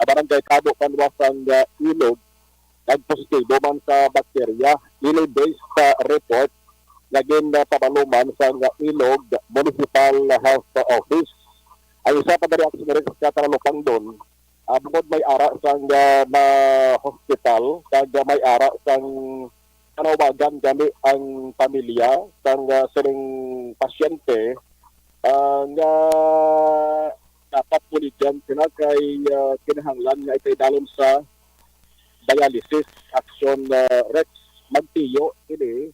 ah, barangay Tabo, banwa sang, ah, Ilog, nagpositibo man sa bakterya. Ini based sa report nga ginpabalo man sang Ilog Municipal Health Office. Ang isa pa diri, Aksyon Rex, sa talupangdon, ah, bangod may ara sang, ah, na-hospital kag may ara sang panawagan gani ang pamilya sang, ah, sining pasyente, ah, nga dapat buligyan sila kay, ah, kinahanglan nga ipaidalom sa dialysis. Aksyon, ah, Rex, magtiyo ini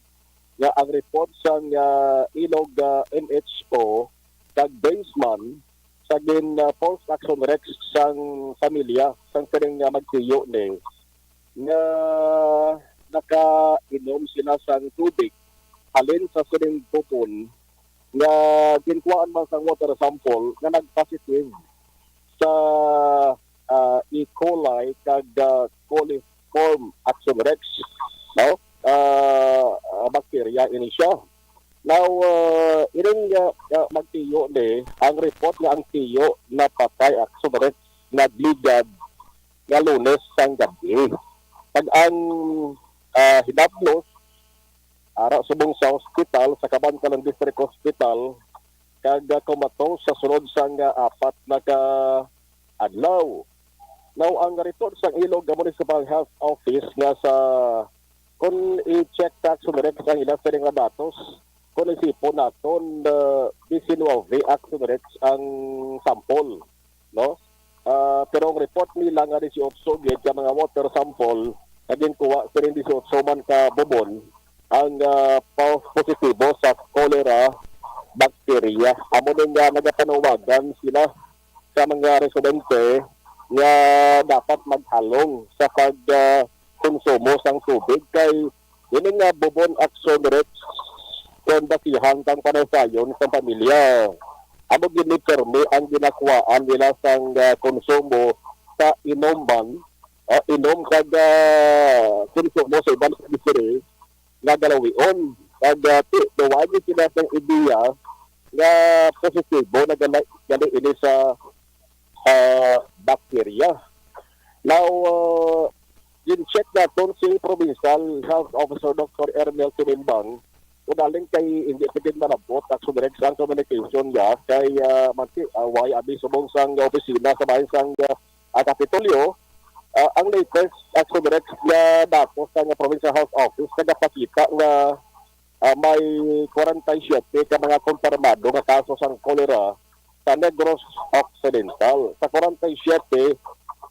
nga ang report sang, ah, Ilog, ah, M H O kag based man sa gin, ah, post, Aksyon Rex, sang pamilya sang sining, ah, magtiyo ni nga nakainom sila sang tubig halin sa sining bubon nga ginkuhaan man sang water sample nga nagpositive sa, ah, E. coli kag, ah, coliform, Aksyon Rex, no? Ah, ah, bakterya ini siya. Now, ah, ining, ah, ah, magtiyo ni, ang report nga ang tiyo napatay, Aksyon Rex, nagligad nga Lunes sang gabi. Kag ang, ah, hinablos, ara subong sa hospital, sa Kabankalan District Hospital, kag, ah, kumatos sa sulod sang, ah, apat na ka adlaw. Now, ang report sang Ilog Municipal Health Office nga sa Kung i-check sa Action Rex ang ila sini nga datos, kung isipon naton, uh, diecinuebe Action Rex ang sample, no? Ah, pero ang report nila nga dieciocho gid ka mga water sample nga ginkuha sining dieciocho man ka bubon ang, ah, pa-, positibo sa cholera bacteria. Amo ni nga nagapanuwagan sila sa mga residente nga dapat maghalong sa pag, ah, konsumo sang tubig kay ini nga bubon Action Rex kon basihan sang panaysayon sang pamilya. Amo gid ni permi ang ginakuhaan nila sang, ah, konsumo sa inom man, ah, inom kag, ah, konsumo sa iban sa distri nga galawion. Kag, ah, ti, daw wala gid sila sang ideya nga positibo na gani, gani ini sa, ah, bacteria. Now, ah, gin-check naton si Provincial Health Officer Doctor Ernel Tinimbang, kung halin kay hindi pa gid malabot, Action Rex, ang communication niya kay, ah, manti, ah, way abi subong sang opisina sa bahin sang, ah, ah, Kapitolyo. Ah, ang latest, Action Rex, nga datos sang Provincial Health Office nagapakita nga, ah, may kwarenta y siyete ka mga kumpirmado nga kaso sang cholera sa Negros Occidental. Sa kwarenta y siyete,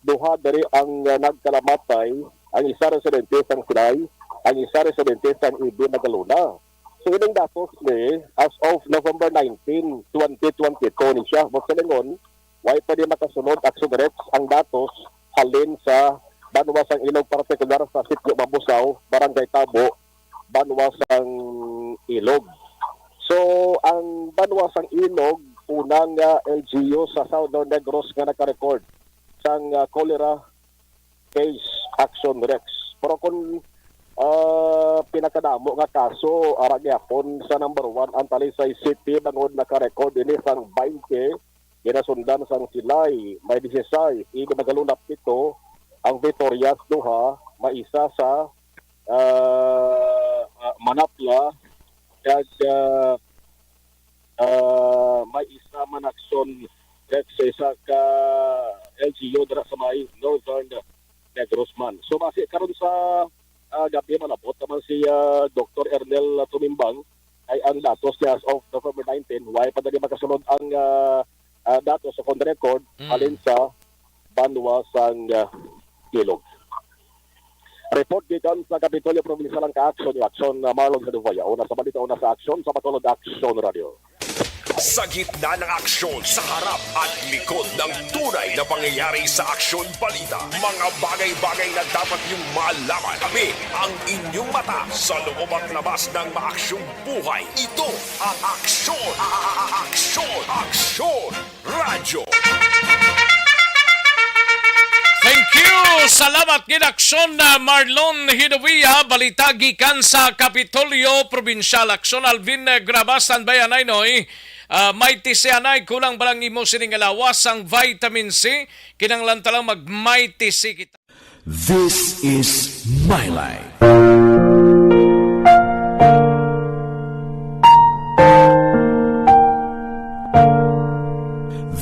duha diri ang, ah, nagkalamatay, ang isa residente sang Silay, ang isa residente sang Ibi, Magalona. So, ining datos ni as of November nineteen, twenty twenty-two ni siya. Buot silingon, way pa di makasulod, Action Rex, ang datos halin sa banwa sang Ilog, partikular sa Sitio Mabusaw, Barangay Tabo, banwa sang Ilog. So, ang banwa sang Ilog, unang, ah, L G U sa Southern Negros nga nakarecord sang, ah, cholera case, Action Rex. Pero kung, ah, pinakadamo nga kaso, ara gyapon sa number one ang Talisay City, bangod nakarecord ini sang twenty, ginasundan sang Silay, may dieciséis, Iloilo, Magalona, pito, ang Victorias, duha, may isa sa, ah, ah, Manapla, kag, ah, ah, may isa man, Action Rex, sa isa ka L G U dira sa may Northern Negros man. So, basi karon sa, ah, gabi, malabot naman si, ah, Doktor Ernel Tumimbang, ay ang datos niya as of November nineteen, way pa dali makasulod ang, ah, ah, datos sa phone record, Mm. halin sa banwa sang, ah, Ilog. Report gikan sa Kapitolyo Provincial ang ka-aksyon ni Aksyon, ah, Marlon Gaduvaya. Una sa balita, una sa aksyon, sa Bacolod Aksyon Radio. Sa gitna ng aksyon, sa harap at likod ng tunay na pangyayari sa Aksyon Balita, mga bagay-bagay na dapat niyong malaman. Kami ang inyong mata sa loob at labas ng maaksyong buhay. Ito ang Aksyon, a-, a-, a-, Aksyon, Aksyon Radyo. Thank you. Salamat gid, Aksyon, uh, Marlon Hidovia. Balita gikan sa Kapitolyo Probinsyal. Aksyon, Alvin, uh, Graba, standby anay, noy. Uh, may tisi anay, kulang ba lang imo sining lawas sang vitamin C? Kinahanglan ta lang mag may tisi kita. This is my life.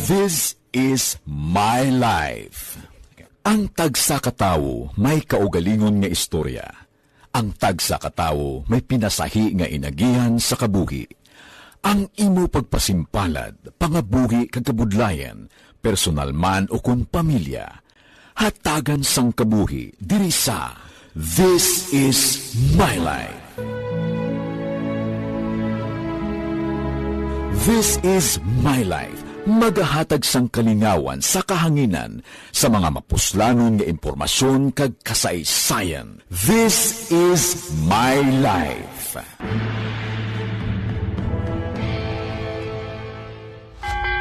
This is my life. Ang tagsa ka tawo may kaugalingon nga istorya. Ang tagsa ka tawo may pinasahi nga inagihan sa kabuhi. Ang imo pagpasimpalad, pangabuhi kag kabudlayan, personal man o kon pamilya, hatagan sang kabuhi diri sa This Is My Life. This Is My Life, magahatag sang kalingawan sa kahanginan sa mga mapuslanon nga impormasyon kag kasaysayan. This Is My Life.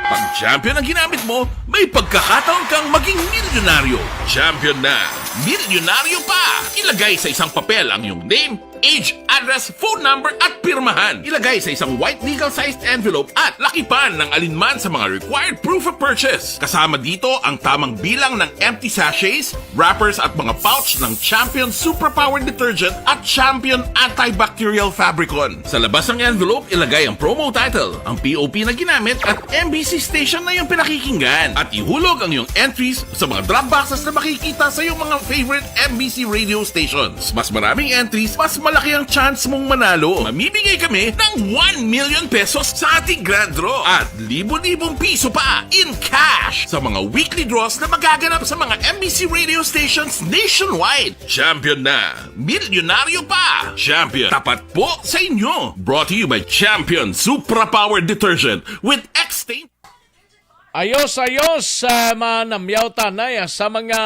Pag champion ang ginamit mo, may pagkakataon kang maging milyonaryo. Champion na, milyonaryo pa! Ilagay sa isang papel ang iyong name, age, address, phone number, at pirmahan. Ilagay sa isang white legal-sized envelope at lakipan ng alinman sa mga required proof of purchase. Kasama dito ang tamang bilang ng empty sachets, wrappers, at mga pouch ng Champion Superpower Detergent at Champion Antibacterial Fabricon. Sa labas ng envelope, ilagay ang promo title, ang P O P na ginamit, at M B C station na iyong pinakikinggan. At ihulog ang iyong entries sa mga drop boxes na makikita sa iyong mga favorite M B C radio stations. Mas maraming entries, mas malaki ang chance mong manalo. Mamimigay kami ng one million pesos sa ating grand draw at libo-libong piso pa in cash sa mga weekly draws na magaganap sa mga M B C radio stations nationwide. Champion na! Milyonaryo pa! Champion, tapat po sa inyo! Brought to you by Champion Supra Power Detergent with X-Stain. Ayos, ayos, ah, manamyaw tanay, ah, sa mga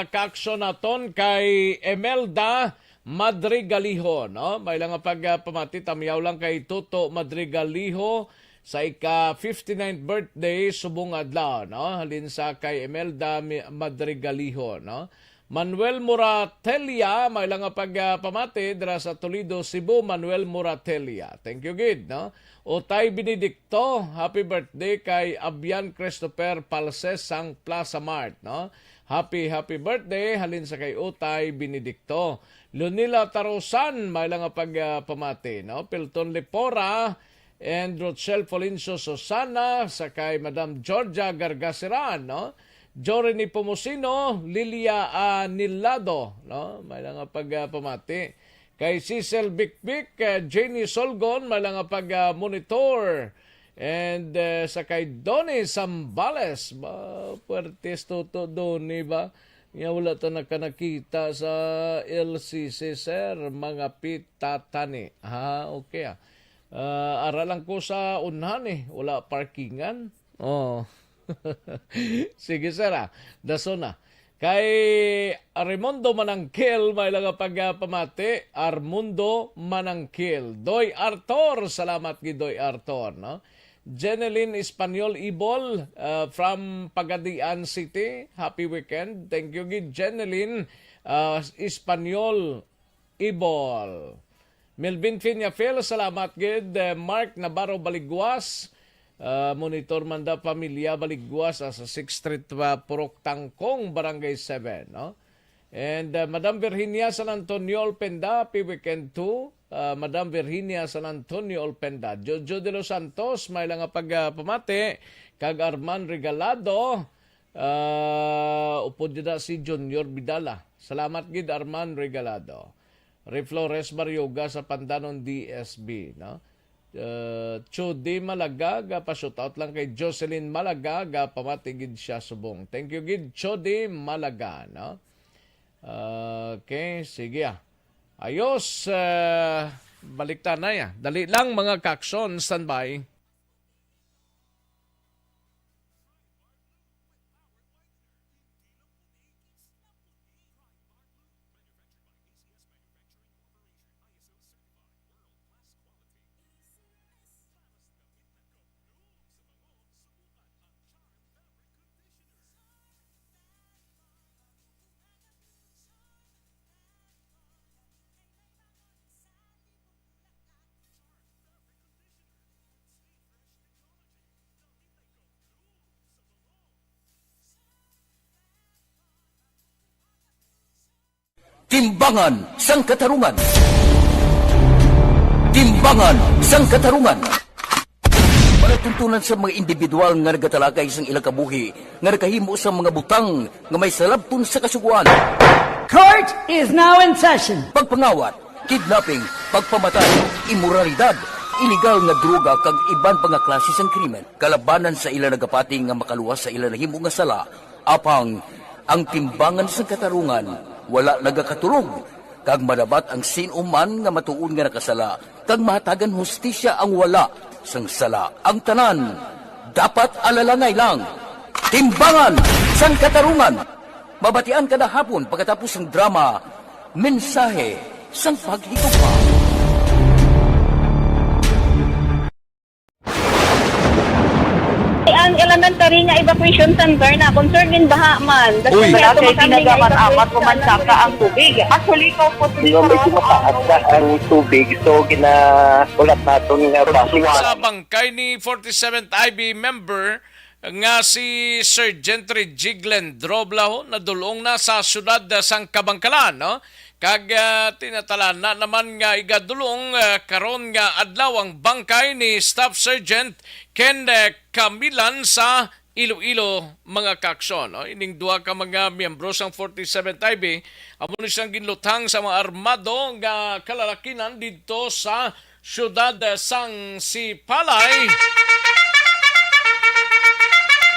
kaaksyon naton kay Emelda Madrigaliho, no? May lang nga pag, ah, pamati, tamyaw lang kay Toto Madrigaliho sa ika fifty-ninth birthday subong adlaw, no? Halin sa kay Emelda Mi-, Madrigaliho, no? Manuel Muratelia, may lang nga pag, ah, pamati dira sa Toledo, Cebu, Manuel Muratelia. Thank you gid, no? Utay Benedicto, happy birthday kay Abian Christopher Palses sang Plaza Mart, no? Happy, happy birthday halin sa kay Utay Benedicto. Lunila Tarusan, may lang nga pag, ah, pamati, no? Pilton Lipora, and Rochelle Polincio Susana, sa kay Madam Georgia Gargaseran, no? Jory Nepomuceno, Lilia Anilado, no? May lang nga pag, ah, pamati. Kay Cecil Bikbik, ah, Jenny Solgon, may lang nga pag, ah, monitor. And, eh, sa kay Donny Zambales, ba, puwertes tuto, Donny, ba? Nga wala ta nakanakita sa L C C, sir. Mga pita tani. Ah, okay, ah. Ah, ara lang ko sa unhan, eh. Wala parkingan. Oh. Sige, sir, ah. Dason na. Kay Raimundo Manangkil, may lang nga pag, ah, pamati. Armundo Manangkil. Doy Arthur, salamat gid, Doy Arthur, no? Jeneline Espanyol Ibol, ah, from Pagadian City. Happy weekend. Thank you gid, Jeneline, ah, Espanyol Ibol. Melvin Peñafil, salamat gid. Eh, Mark Navarro Baliguas, ah, monitor man da, pamilya Baliguas, ah, sa Sixth Street, ah, Purok Tangkong, Barangay seven, no? And, ah, Madam Virginia San Antonio Olpenda, happy weekend too. Ah, Madam Virginia San Antonio Olpenda. Jojo de los Santos, may lang nga pag, ah, pamati. Kag Arman Regalado, ah, upod dida si Junior Vidala. Salamat gid, Arman Regalado. Ray Flores Barrioga sa Pandanon D S B, no? Uh, Chudi Malaga, ga pa-shoutout lang kay Jocelyn Malaga, ga pamati gid siya subong. Thank you gid, Chudi Malaga, no? Okay, sige, ah. Ayos, uh, balik ta na, ya. Dali lang, mga kaaksyon, standby. Timbangan sang Katarungan. Timbangan sang Katarungan. Palatuntunan sa mga individual nga nagatalakay sang ilang kabuhi nga nakahimo sang mga butang nga may salabton sa Kasugoan. Court is now in session. Pagpangawat, kidnapping, pagpamatay, imoralidad, iligal nga droga kag iban pa nga klase sang krimen kalabanan sa ila nagapati nga makaluwas sa ila nahimo nga sala. Apang ang Timbangan sang Katarungan wala nagakatulog, kag madabat ang sin-o man nga matuod nga nakasala, kag mahatagan hustisya ang wala sang sala. Ang tanan dapat alalangay lang. Timbangan sang Katarungan. Mabatian kada hapon pagkatapos sang drama, Mensahe sang Paghigugma. Ang elementary nga evacuation center na, concern din baha man. Uy. Wala kay kinagaman amat o mansaka ang tubig. Actually, ikaw po, medyo mataas na ang tubig, so ginahulat naton nga bus. Sa bangkay ni forty-seventh I B member nga si Sergeant Reggie Glendro Blaho, nadulong na sa siyudad sang Kabangkalan, no? Kag, ah, tinatalan na naman nga igadulong, ah, karon nga adlaw ang bangkay ni Staff Sergeant Ken, eh, Camilan sa Iloilo, mga kaaksyon, no? Ining duha ka mga miyembro sang forty-seventh I B, amo ni silang ginluthang sa mga armado nga kalalakinan didto sa siyudad sang Sipalay.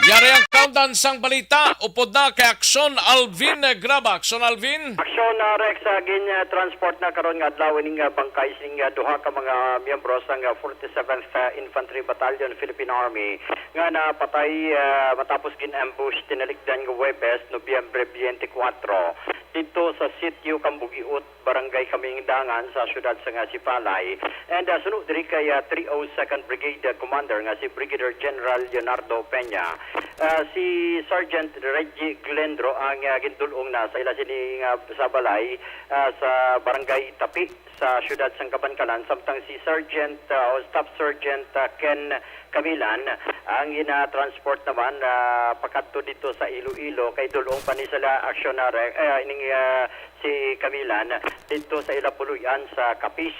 Yari ang kaundan sang balita, upod na kay Aksyon Alvin Graba. Aksyon Alvin. Aksyon, ah, Rex, ah, gin, ah, transport na karon nga adlaw ining, ah, bangkay sing, ah, duha ka mga miyembro sang, ah, forty-seventh, ah, Infantry Battalion, Philippine Army, nga napatay, ah, matapos gin-ambush tinalikdan nga Huwebes, Nobyembre twenty-four, didto sa Sitio Kambugiot, Barangay Kamindangan sa siyudad sang Sipalay. And, ah, suno diri kay, ah, three oh second Brigade, ah, Commander nga si Brigadier General Leonardo Peña. Ah, si Sergeant Reggie Glendro ang, ah, gindul-ong na sa ila sini nga sa balay, ah, sa Barangay Tapi sa siyudad sang Kabankalan, samtang si Sergeant, ah, o Staff Sergeant, ah, Ken Camilan ang gina-transport naman, ah, pakadto dito sa Iloilo, kay dul-ong pa ni sila aksyon na re-, eh, ining, ah, si Camilan dito sa ila puloy-an sa Capiz.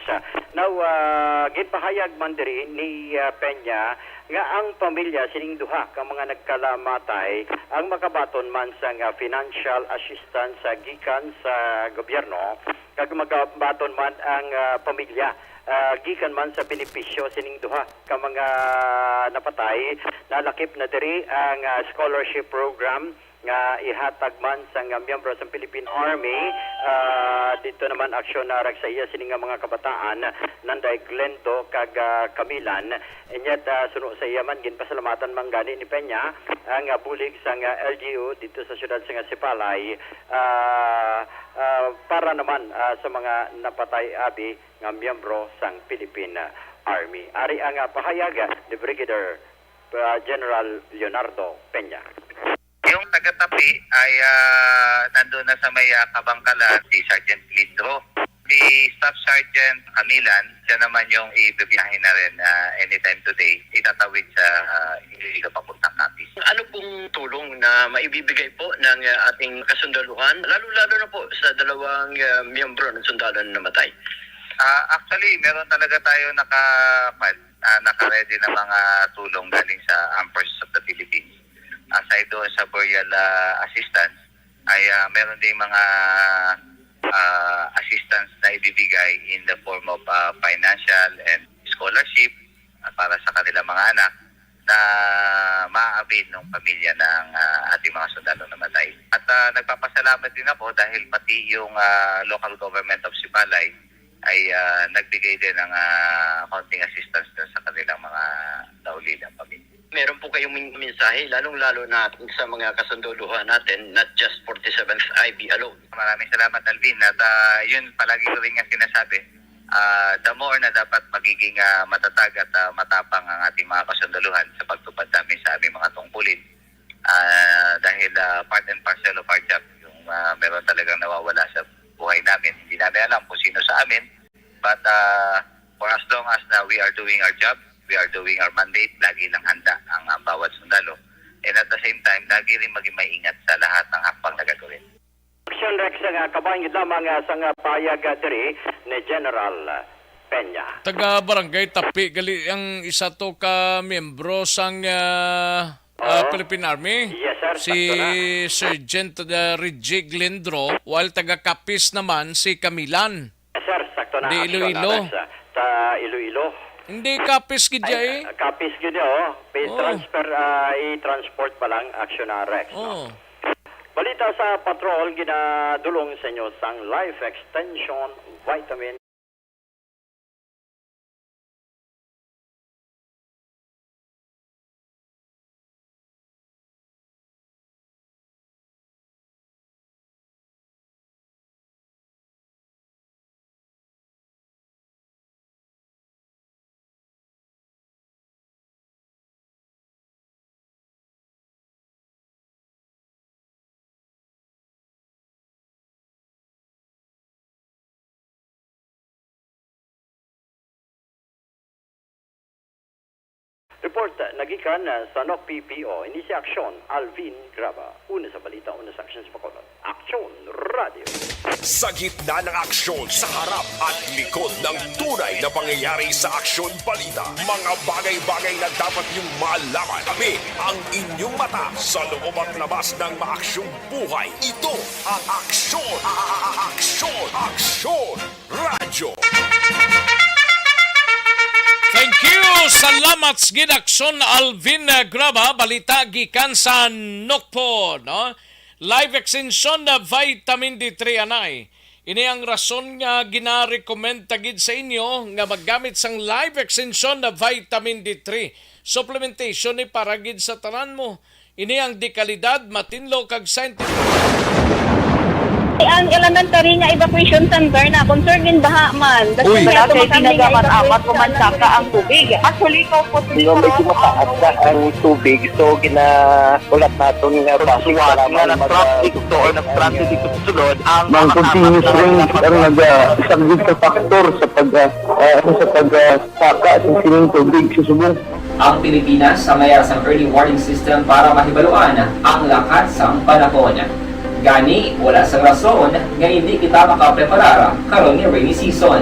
Now, ah, ginpahayag man diri ni, ah, Peña nga ang pamilya sining duha ka mga nagkalamatay ang makabaton man sang, ah, financial assistance, ah, gikan sa gobyerno, kag magabaton man ang, ah, pamilya, ah, gikan man sa benepisyo sining duha ka mga napatay. Nalakip na diri ang, ah, scholarship program nga ihatag man sang, ah, miyembro sang Philippine Army. Ah, dito naman aksyon na rag sa iya sini nga mga kabataan, Nanday Glendo kag, ah, Camilan. And yet, ah, suno sa iya man, ginpasalamatan man gani ni Peña ang, ah, bulig sang, ah, L G U dito sa siyudad sa Sipalay, ah, ah, para naman, ah, sa mga napatay abi nga miyembro sang Philippine Army. Ari ang, ah, pahayag, ah, ni Brigadier, ah, General Leonardo Peña. Yung taga-Tapi ay, ah, nandun na sa may, ah, Kabangkalan, si Sergeant Lindro. Si Staff Sergeant Camilan, siya naman yung ibibiyahe na rin, ah, anytime today. Itatawid sa, ah, Iloilo papuntang Capiz. Ano pong tulong na maibibigay po ng, ah, ating kasundaluhan, lalo-lalo na po sa dalawang, ah, miyembro ng sundalo na namatay? Ah, actually, meron talaga tayo naka-, kwan, ah, naka-ready na mga tulong galing sa Armed Forces of the Philippines. Aside doon sa burial, ah, assistance, ay, ah, meron ding mga, ah, assistance na ibibigay in the form of, ah, financial and scholarship, ah, para sa kanilang mga anak na maaabin ng pamilya ng, ah, ating mga sundalo na namatay. At, ah, nagpapasalamat din ako dahil pati yung, ah, local government of Sipalay ay, ah, nagbigay din ng, ah, konting assistance dun sa kanilang mga naulilang pamilya. Meron po kayong min-, mensahe, lalong-lalo na sa mga kasundoluhan natin, not just forty-seventh I B alone? Maraming salamat, Alvin. At, ah, yun, palagi ko rin nga sinasabi, ah, the more na dapat magiging, ah, matatag at, ah, matapang ang ating mga kasundoluhan sa pagtupad namin sa aming mga tungkulin. Ah, dahil, ah, part and parcel of our job, yung, ah, meron talagang nawawala sa buhay namin. Hindi namin alam kung sino sa amin. But, ah, for as long as na we are doing our job, we are doing our mandate, lagi lang handa ang, ah, bawat sundalo. And at the same time, lagi rin maging maingat sa lahat ng hakbang na gagawin. Action Rex nga kabahin gid lamang, ah, sa nga pahayag, ah, diri ni General Peña. Taga Barangay Tapi gali ang isa to ka miyembro sang, ah, ah, Oo. Philippine Army. Yes, sir. Si Sakto na. Sergeant, ah, Reggie Glendro, while taga Capiz naman si Camilan. Yes, sir. Sakto na. Di Action Iloilo. Rex, ah, sa Iloilo. Hindi, Capiz gid Ay, siya eh. Ah, Capiz gid, oh. Pi-, Oh. transfer, ah, i-transport pa lang, Action na Rex, no? Oh. Balita sa Patrol, ginadulong sa inyo sang Life Extension Vitamin. Report na gikan, ah, sa N O C P P O, ini si Aksyon Alvin Graba. Una sa balita, una sa aksyon sa Bacolod. Aksyon Radio. Sa gitna ng aksyon, sa harap at likod ng tunay na pangyayari sa Aksyon Balita, mga bagay-bagay na dapat niyong malaman. Kami ang inyong mata sa loob at labas ng maaksyong buhay. Ito ang Aksyon, a-, a-, a-, Aksyon, Aksyon Radyo. Thank you. Salamat sa gid, Aksyon Alvin, eh, Graba. Balita gikan sa Nokpo, no? Live extension na vitamin D three anay. Ini ang rason nga ginarecommend ta gid sa inyo nga maggamit sang live extension na vitamin D three. Supplementation ni para gid sa tanan mo. Ini ang dekalidad, matinlo kag scientific. Ang elementary nga evacuation center na concern din baha man. Uy. Wala kay tinaga man amat ko man saka ang tubig. Actually, ko po Medyo mataas na ang tubig, so ginaulat naton nga basi nga nag-traffic to or nag-transit dito sa sulod ang mga continuous rains ang nagasaglit sa faktor sa pag, ah, ah, sa pag, ah, saka sa sining tubig sa subong. Ang Pilipinas ang may sang early warning system para mahibaluan ang lakat sang panahon. Gani, wala sang rason nga hindi kita makapreparar karon nga rainy season.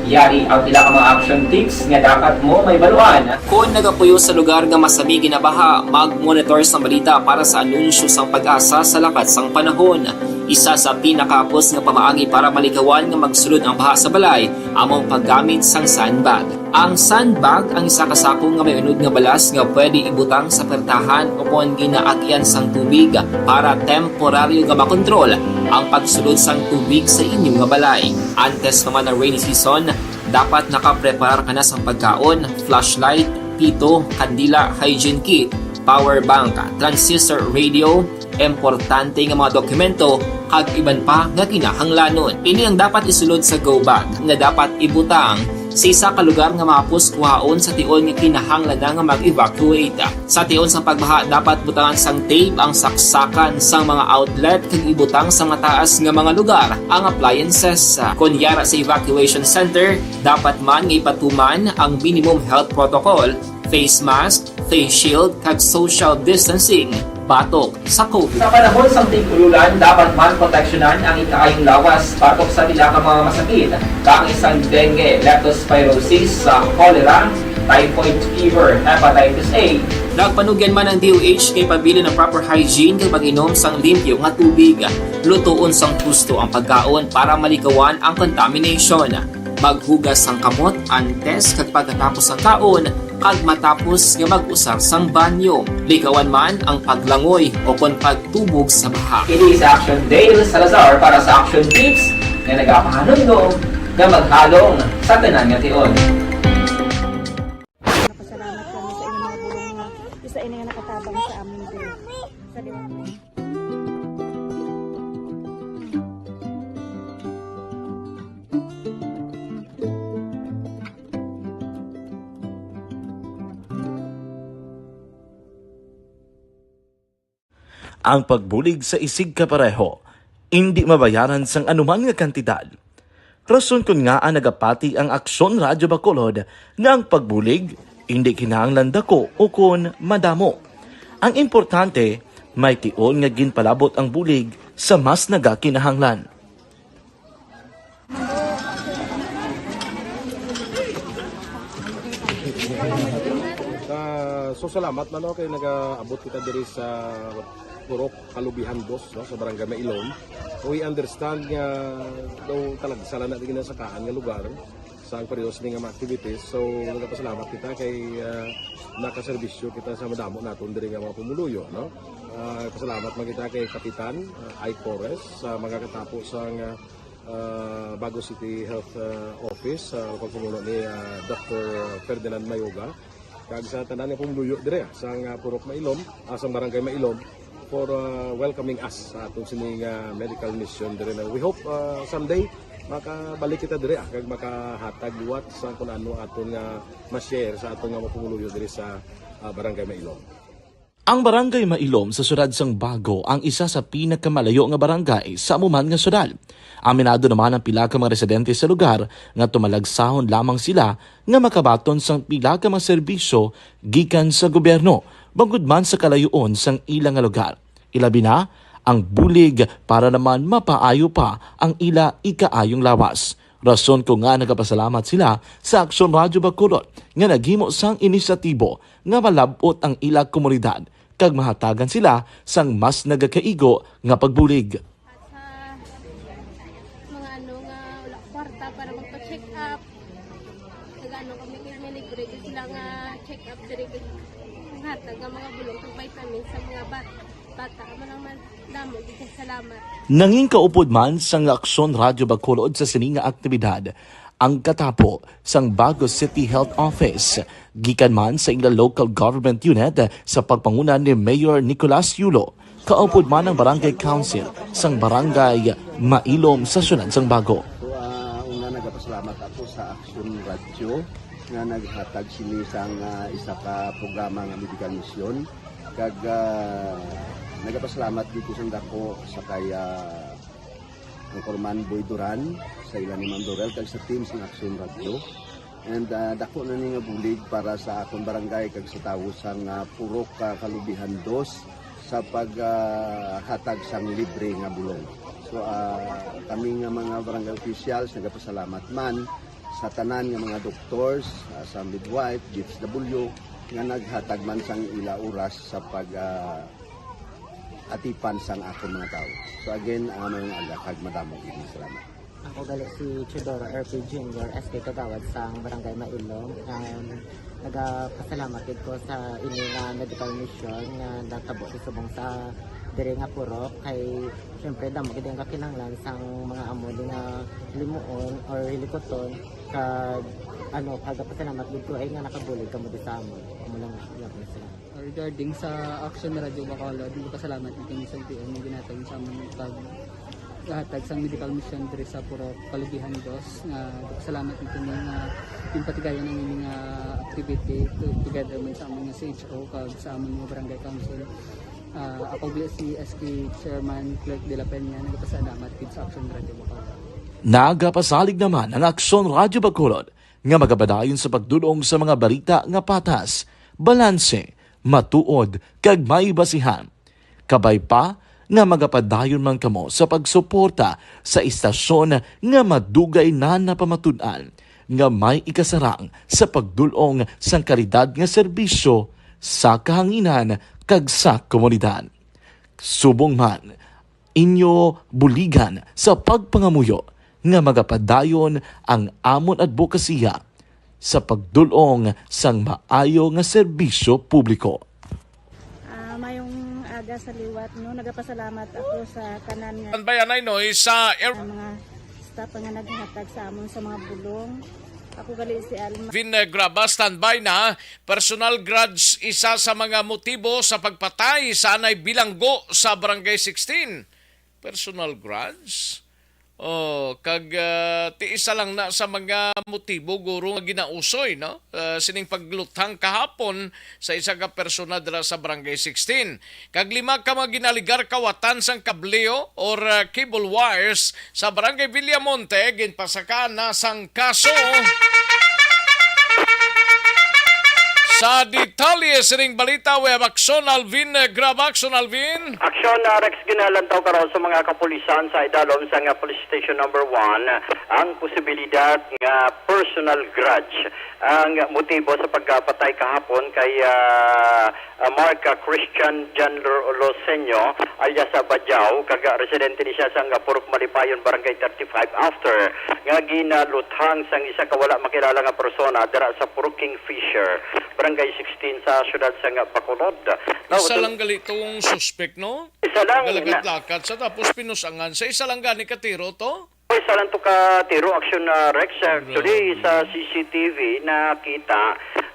Yari ang pila ka mga action tips nga dapat mo mahibaluan. Kon nagapuyo sa lugar nga masami ginabaha, mag-monitor sang balita para sa anunsyo sang PAGASA sa lakat sang panahon. Isa sa pinakahapos nga pamaagi para malikawan nga magsulod ang baha sa balay amo ang paggamit sang sandbag. Ang sandbag ang isa ka sako nga may unod nga balas nga pwede ibutang sa pertahan o kon ginaagian sang tubig para temporaryo nga makontrol ang pagsulod sang tubig sa inyo nga balay. Antes pa man ang rainy season, dapat nakapreparar ka na sang pagkaon, flashlight, pito, kandila, hygiene kit, power bank, transistor radio, importante nga mga dokumento, kag iban pa nga kinahanglanon. Ini ang dapat isulod sa go bag nga dapat ibutang sa isa ka lugar nga mahapos kuhaon sa tion nga kinahanglan na nga mag-evacuate. Sa tion sang pagbaha, dapat butangan sang tape ang saksakan sang mga outlet kag ibutang sa mataas nga mga lugar ang appliances. Kon yara sa evacuation center, dapat man nga ipatuman ang minimum health protocol, face mask, face shield, kag social distancing batok sa COVID. Sa panahon sang tig-ululan, dapat man proteksyonan ang ikaayong lawas batok sa pila ka mga masakit, kaangay sang dengue, leptospirosis, sa cholera, typhoid fever, hepatitis A. Nagpanugyan man ang D O H kay pabilin ang proper hygiene kag pag-inom sang limpyo nga tubig. Lutoon sang husto ang pagkaon para malikawan ang contamination. Maghugas sang kamot antes kag pagkatapos sang kaon, kag matapos nga mag-usar sang banyo. Likawan man ang paglangoy o kon pagtubog sa baha. Ini si Action Dale Salazar para sa Action Tips nga nagapahanumdom nga maghalong sa tanan nga tion. Nagapasalamat kami sa inyong mga pulong nga isa ini nga nakatabang sa amin diri. Sa Ang pagbulig sa isigkapareho indi mabayaran sang anuman nga kantidad. Rason kon ngaa nagapati ang Aksyon Radyo Bacolod nga ang pagbulig indi kinahanglan daku o kon madamo. Ang importante, may tion nga ginpalabot ang bulig sa mas nagakinahanglan. Ah, so salamat man, no, kay nagaabot kita diri sa Purok Kalubihan Dos, no, sa Barangay Mailom. We understand nga daw talagsa lang na din nasakaan nga lugar sa ang periodo sini nga mga activities. So nagapasalamat kita kay, ah, nakaserbisyo kita sa madamo naton diri nga mga pumuluyo, no. Ah, pasalamat man kita kay Kapitan, ah, Ike Torres sa mga katapo sa nga ah, Bago City Health, ah, Office, ah, pagpamuno ni, ah, Doctor Ferdinand Mayoga, kag sa tanan nga pumuluyo dire, ah, sa nga Purok Mailom, ah, sa Barangay Mailom, for, ah, welcoming us sa atong sining, ah, medical mission dire na we hope, ah, someday makabalik kita dire, ah, kag makahatag liwat sa kung ano aton nga ma-share sa aton nga mga pumuluyo dire sa, ah, Barangay Mailom. Ang Barangay Mailom sa siyudad sang Bago ang isa sa pinakamalayo nga barangay sa amo man nga siyudad. Aminado naman ang pila ka mga residente sa lugar nga tumalagsahon lamang sila nga makabaton sang pila ka mga serbisyo gikan sa gobyerno, bangod man sa kalayoon sang ila nga lugar. Ilabi na ang bulig para naman mapaayo pa ang ila ikaayong lawas. Rason ko nga nagapasalamat sila sa Aksyon Radyo Bacolod nga naghimo sang inisyatibo nga malab-ot ang ila komunidad kag mahatagan sila sang mas nagakaigo nga pagbulig. Sa mga ano nga wala kwarta para magpa-check up, nag-ano kami, may libre gyud sila nga check up diri, kag hatag nga mga bulong kag vitamins sa mga bat-, bata. Amo lang man, damo gyud kay salamat. Nangin kaupod man sang Aksyon Radyo Bacolod sa sini nga aktibidad ang katapo sang Bago City Health Office, gikan man sa ila local government unit sa pagpanguna ni Mayor Nicolas Yulo, kaupod man ang Barangay Council sang Barangay Mailom sa siyudad sang Bago. So, ah, una, nagapasalamat ako sa Action Radio nga naghatag sini sang, ah, isa ka programa nga medical mission. Kag, ah, nagapasalamat dito sang dako sa kay, ah, Anchorman Boy Duran, sa ila ni Ma'am Dorel, kag sa team sang Action Radio. And, ah, dako na ni nga bulig para sa akon barangay kag sa tawo sang, ah, Purok, ah, Kalubihan Dos sa pag, ah, hatag sang libre nga bulong. So, ah, kami nga mga barangay officials nagapasalamat man sa tanan nga mga doctors, ah, sa midwife, D H W, nga naghatag man sang ila oras sa pag, ah, atipan sang akon mga tawo. So again, ah, maayong aga kag madamo gid nga salamat. Ako gali si Teodoro R P Junior, S K Kagawad sang Barangay Mailom. Um, nagapasalamat gid ko sa ini nga medical mission nga natabo sa subong sa diri nga purok. Kay, syempre, damo gid ang kakinahanglan sang mga amo ni nga limuon or hilikuton. Kag, ano, nagapasalamat gid ko ay nga nakabulig kamo di sa amon. Amo lang, salamat. Regarding sa Action Radio Bacolod, nagpasalamat kami sa L T O nga ginhatag sa amon pag hatag sang medical mission diri sa Purok Kalubihan Dos, nga nagpasalamat kami nga ginpatigayon ang ini nga activity to-, together man sa amon nga C H O kag sa amon nga barangay council. Ah, ako gali si S K Chairman Clerk de la Peña, nagpasalamat gid sa Action Radio Bacolod. Nagapasalig naman ang Action Radio Bacolod nga magapadayon sa pagdul-ong sa mga balita nga patas, balanse, matuod, kag may basihan. Kabay pa nga magapadayon man kamo sa pagsuporta sa istasyon nga madugay na napamatud-an nga may ikasarang sa pagdul-ong sang kalidad nga serbisyo sa kahanginan kag sa komunidad. Subong man, inyo buligan sa pagpangamuyo nga magapadayon ang amon adbokasiya sa pagdul-ong sang maayo nga serbisyo publiko. Ah, mayong aga sa liwat, no? Nagapasalamat ako sa tanan nga Tanbayanay, no, sa air- ang mga staff nga naghatag sa amon sa mga bulong. Ako gali si Alma. Vin, eh, Graba, standby na. Personal grudge, isa sa mga motibo sa pagpatay sa anay bilanggo sa Barangay sixteen. Personal grudge? Oh, kag, ah, ti isa lang na sa mga motibo, guro, nga ginausoy, no? Ah, sining pagluthang kahapon sa isa ka persona dira sa Barangay sixteen. Kag lima ka mga ginaligar kawatan sang kableo or, ah, cable wires sa Barangay Villamonte, ginpasakaan na sang kaso. Sa detalye sining balita, we have Aksyon Alvin, eh, Graba, Aksyon Alvin. Aksyon, ah, Rex, ginalantaw karon sa mga kapulisan sa idalom sang, ah, Police Station Number One ang posibilidad nga personal grudge ang motibo sa pagkapatay kahapon kay, ah, ah, Mark, ah, Christian John Lo-, Loseño, alias, ah, Bajao, kag, ah, residente ni siya sa, ah, Purok Malipayon, Barangay thirty-five, after nga ginaluthang sang isa ka wala makilala nga persona dira sa Purok Kingfisher, Barangay sixteen sa siyudad sa, ah, Bacolod. Now, Isa ito lang gali tong suspek, no? Isa lang, na- Nagalakat-lakat sa, tapos pinusangan sa isa lang gani ka tiro to? Isa lang to ka tiro, Aksyon, ah, Rex. Actually, Grabe. Sa C C T V, nakita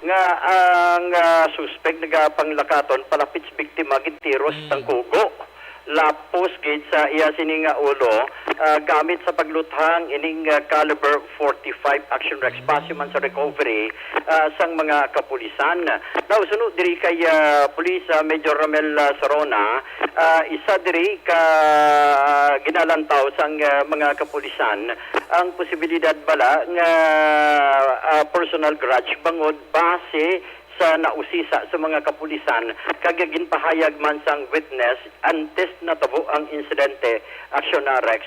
nga ang, ah, suspek nagapanglakaton palapit sa biktima, gintiro sa Mm. tangkugo. lapos gid sa iya sini nga ulo, ah, gamit sa pagluthang ining, ah, caliber forty-five Action Rex base man sa recovery, ah, sang mga kapulisan. Now, suno diri kay, ah, Police, ah, Major Ramel, ah, Sarona, ah, isa diri ka, ah, ginalantaw sang, ah, mga kapulisan ang posibilidad bala nga, ah, personal grudge bangod base sa nausisa sa mga kapulisan kag ginpahayag man sang witness antes natabo ang insidente. Action na, Rex.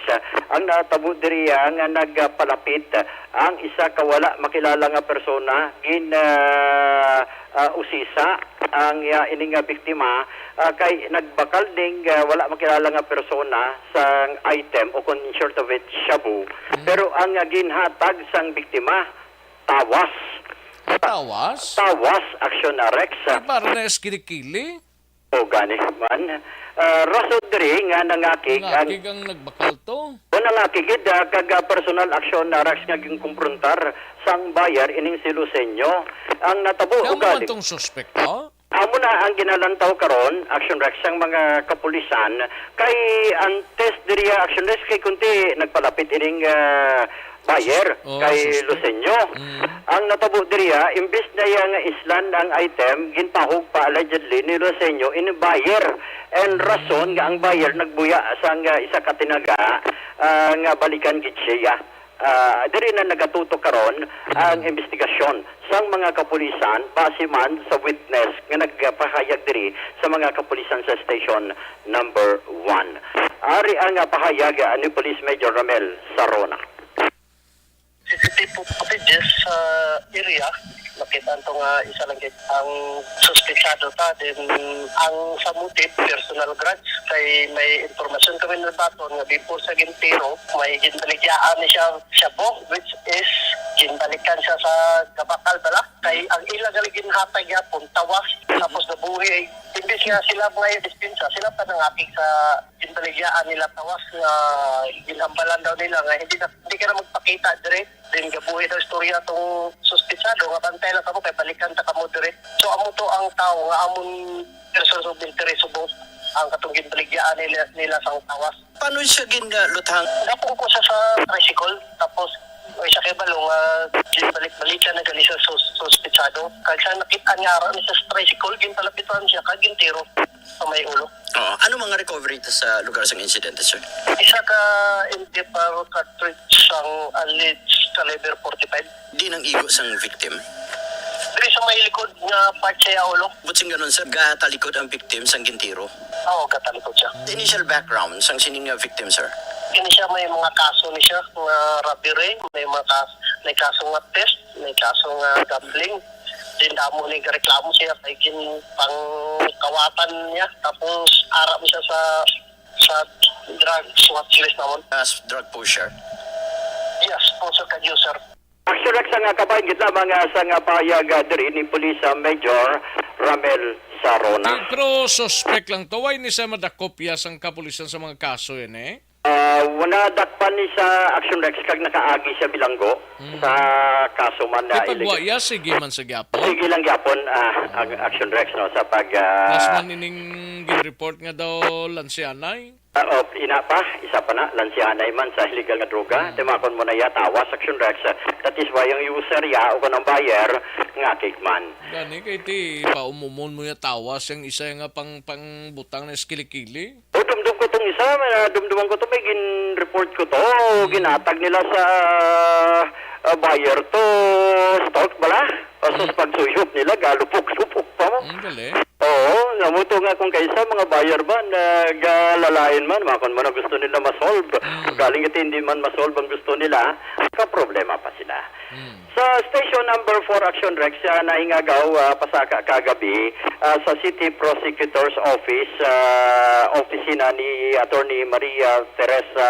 Ang natabo diri, ah, nga nagpalapit ang isa ka wala makilala nga persona gin, ah, ah, usisa ang, ah, ini nga biktima, ah, kay nagbakal ning, ah, wala makilala nga persona sang item o kon in short of it, shabu. Pero ang, ah, ginhatag sang biktima, tawas. Tawas? Tawas, Action na, Rex. Ay, para na sa kilikili? O gani man. Ah, rason diri nga nangakig ang Nangakig ang nagbakal to? O nangakig gid, ah, kag, ah, personal action na Rex nga ginkumprontar sang buyer ining si Lusenyo. Ang natabo Kamo ugali. Tong suspek to? Amo na ang ginalantaw karon, Action Rex, sang mga kapulisan kay antes diri, ah, Action Rex, kay kunti nagpalapit ining, ah, buyer Oh, kay suspect. Lusenyo. Mm. Ang natabo diri, ah, imbis na iya nga islan ang item, ginpahog pa allegedly ni Lusenyo in buyer. And rason nga ang buyer nagbuya sang, ah, isa ka tinaga, ah, nga balikan gid siya. Ah, diri na nagatutok karon ang Mm. investigasyon sang mga kapulisan base man sa witness nga nagpahayag diri sa mga kapulisan sa station number one. Ari ang, ah, pahayag, ah, ni Police Major Ramel Sarona. C C T V footages sa area, nakita to nga isa lang gid ang suspetsado ta. Then, ang sa motive, personal grudge, kay may impormasyon kami nabaton nga before sa gintiro, may ginbaligyaan ni siya shabu, which is ginbalikan siya sa gabakal bala. Kay ang ila gali ginhatag gyapon, tawas, tapos nabuhi. Imbis nga sila mga dispensa, sila pa nangakig sa ginbaligyaan nila tawas nga ginhambalan daw nila nga hindi na, hindi ka na magpakita dire. Then gabuhi daw istorya tong suspetsado nga bantay lang kamo kay balikan ta kamo dire. So amo to ang tao nga amon persons of interest subong ang katong ginbaligyaan nila, nila sang tawas. Paano siya ginluthang? Napungko siya sa tricycle, tapos may siya kay balong nga ginbalik-balikan na gali sa sus-, suspetsado. Kag sa nakit-an nga ara ni sa tricycle, ginpalapitan siya kag gintiro sa may ulo. Oo. Ano mga recovery ta sa lugar sang insidente, sir? Isa ka M T F R cartridge sang alleged caliber forty-five. Di nang igo sang victim? Diri sa may likod nga part sa iya ulo. Buot silingon, sir, gatalikod ang victim sang gintiro? Oo, gatalikod siya. The initial background sang sining nga victim, sir? Kini siya may mga kaso ni siya nga robbery, may mga kas-, may kaso nga theft, may kaso nga gambling. Din damo ni gareklamo siya kay ginpangkawatan niya. Tapos ara mo siya sa, sa drugs watch list namon. As drug pusher? Yes, pusher kag user. Actually, sa nga kabahin gid lamang, ah, sa nga pahayag, ah, diri ni Police, ah, Major Ramel Sarona. Di, pero suspek lang to. Wala ni siya madakop ya sang kapulisan sa mga kaso yan, eh? Ah, wala dakpan ni sa Action Rex kag nakaagi siya bilanggo Mm. sa kaso man na Di pagwa illegal. Ya, sige man sa gyapon? Sige lang gyapon, ah, ang Action Rex, no, sa pag, ah, Plus man ining gin-report nga daw lansianay? Ah, oh, ina pa, isa pa na, lansianay man sa illegal nga droga. Mm. Timakon mo na ya, tawas, Action Rex. That is why ang user ya o kanang buyer nga kigman. Gani kay ti paumumon mo ya tawas yang isa nga pang, pangbutang na sa kilikili. O, dumdum ko tong isa, ah, dumduman ko to, may gin-report ko to. Mm. Ginatag nila sa, ah, buyer to, stalk bala. Kaso sa Mm. pagsuyop nila, galupok-lupok pa mo. Mm, gali. Oo, namuto nga kung kaisa, mga buyer ba, nagalain man, makon man ang gusto nila ma-solve. Mm. Galing ito, hindi man ma-solve ang gusto nila, kaproblema pa sila. Mm. Sa station number four, Action Rex, ah, nahingagaw, ah, pasaka kagabi, ah, sa City Prosecutor's Office, ah, opisina ni Attorney Maria Teresa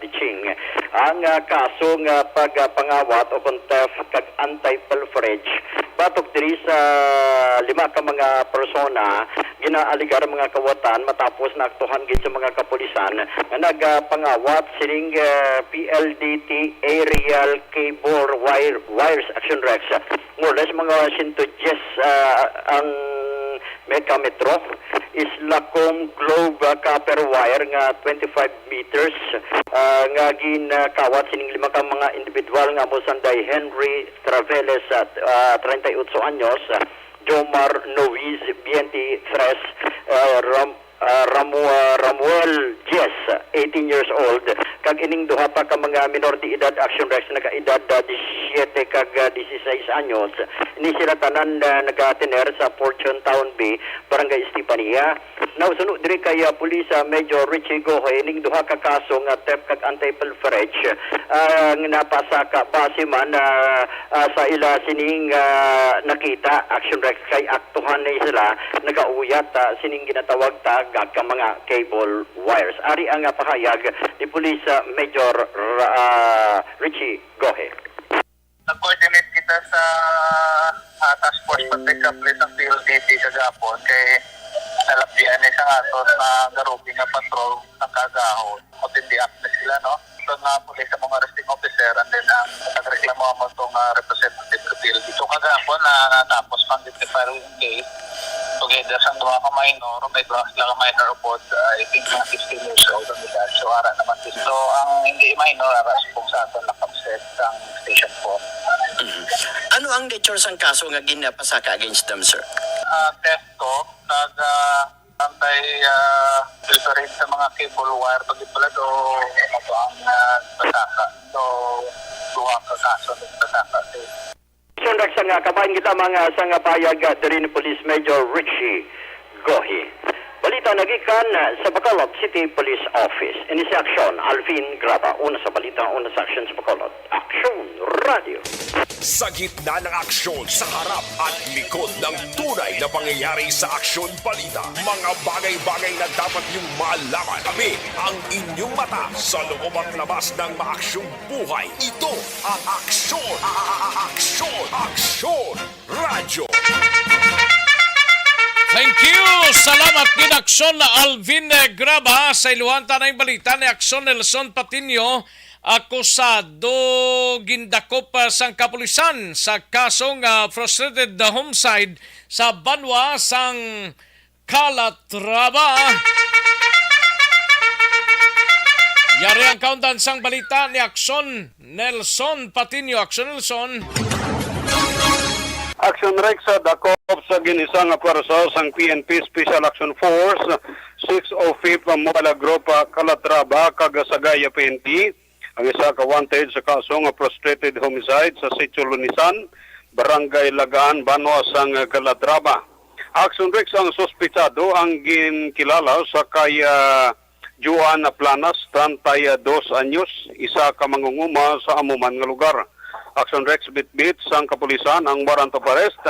Diching ang, ah, kaso nga pagpangawat o kon theft kag anti-pilferage batok diri sa lima ka mga persona ginaaligar mga kawatan matapos naaktuhan gid sa mga kapulisan nga nagapangawat sining, ah, P L D T aerial cable wire, wires, Action Rex. More or less mga sento diyes, ah, ang Megametro, Islacom Globe, ah, copper wire nga twenty-five meters, ah, nga ginkawat sining lima ka mga individual nga amo sanday Henry Traveles, ah, ah, treinta y ocho anyos, ah, Jomar Nois, twenty-three, ah, Ram-, ah, Ramu-, ah, Ramuel Diez, eighteen years old, kag ining duha pa ka mga minor de edad, Action Rex, nagaedad, ah, disisiete kag, ah, dieciséis anyos. Ini sila tanan, ah, nagatener sa Fortune Town B, Barangay Estefania. Nausuno diri kay, ah, Pulis, ah, Major Richie Gohe, ning duha ka kaso nga theft kag anti-pilferage, ah, nga napasaka base man, ah, ah, sa ila sining, ah, nakita, Action Rex, kay aktuhan na sila nagauyat, ah, sining ginatawag ta nga mga cable wires. Ari ang, ah, pahayag ni Pulis, ah, Major Ra-, ah, Richie Gohe. Nag-coordinate kita sa, ah, Task Force Patrika Police ng P L D T kagahapon kay nalapian ni sa aton na garubi nga patrol sa kagahon. Matindi na sila, no? Ito nga police sa mga arresting officer and then ang nagreklamo mo itong, ah, representative sa P L D T. So kagahapon na natapos pang filing case together sa duha ka minor, may duha sila ka minor upod, ah, I think mga fifteen years old ang edad. So ara naman dito. So ang hindi minor, ara sa kung sa aton nakapset sang station phone. Mhm. Ano ang nature sang kaso nga ginapasaka against them, sir? Ah, theft to, kag, ah, antay, ah, filtering sa mga cable wire pag ipulado, ano to ang, ah, pasaka. So, duha ka kaso na pasaka. So, Sundag sa nga kabahin kita mga sa nga payag, ah, diri ni Police Major Richie Gohi. Balita nagikan, ah, sa Bacolod City Police Office. Ini si Aksyon Alvin Graba. Una sa balita, una sa aksyon sa Bacolod. Aksyon Radio. Sa gitna ng aksyon, sa harap at likod ng tunay na pangyayari sa aksyon balita, mga bagay-bagay na dapat niyong malaman. Kami ang inyong mata sa loob at labas ng maaksyong buhay. Ito ang Aksyon, a-, a-, a-, Aksyon, Aksyon Radyo. Thank you. Salamat gid, Aksyon Alvin, eh, Graba. Sa iluhan ta na yung balita ni Aksyon Nelson Patiño, akusado gindakop, ah, sang kapulisan sa kasong, ah, frustrated homicide sa banwa sang Calatrava. Yari ang kaundan sang balita ni Aksyon Nelson Patiño. Aksyon Nelson. Aksyon Rex, sa dakop sa gin-isa nga pwersa sang P N P Special Action Force, six oh fifth Mobile Group, ah, Calatrava, kag Sagaya P N P, ang isa ka wanted sa kaso nga frustrated homicide sa Sitio Lunisan, Barangay Lagaan, banwa sang Calatrava. Aksyon Rex, ang suspetsado ang ginkilala sa kay, ah, Juan Planas, treinta y dos anyos, isa ka mangunguma sa amo man nga lugar. Aksyon Rex, bitbit sang kapulisan ang warrant of arrest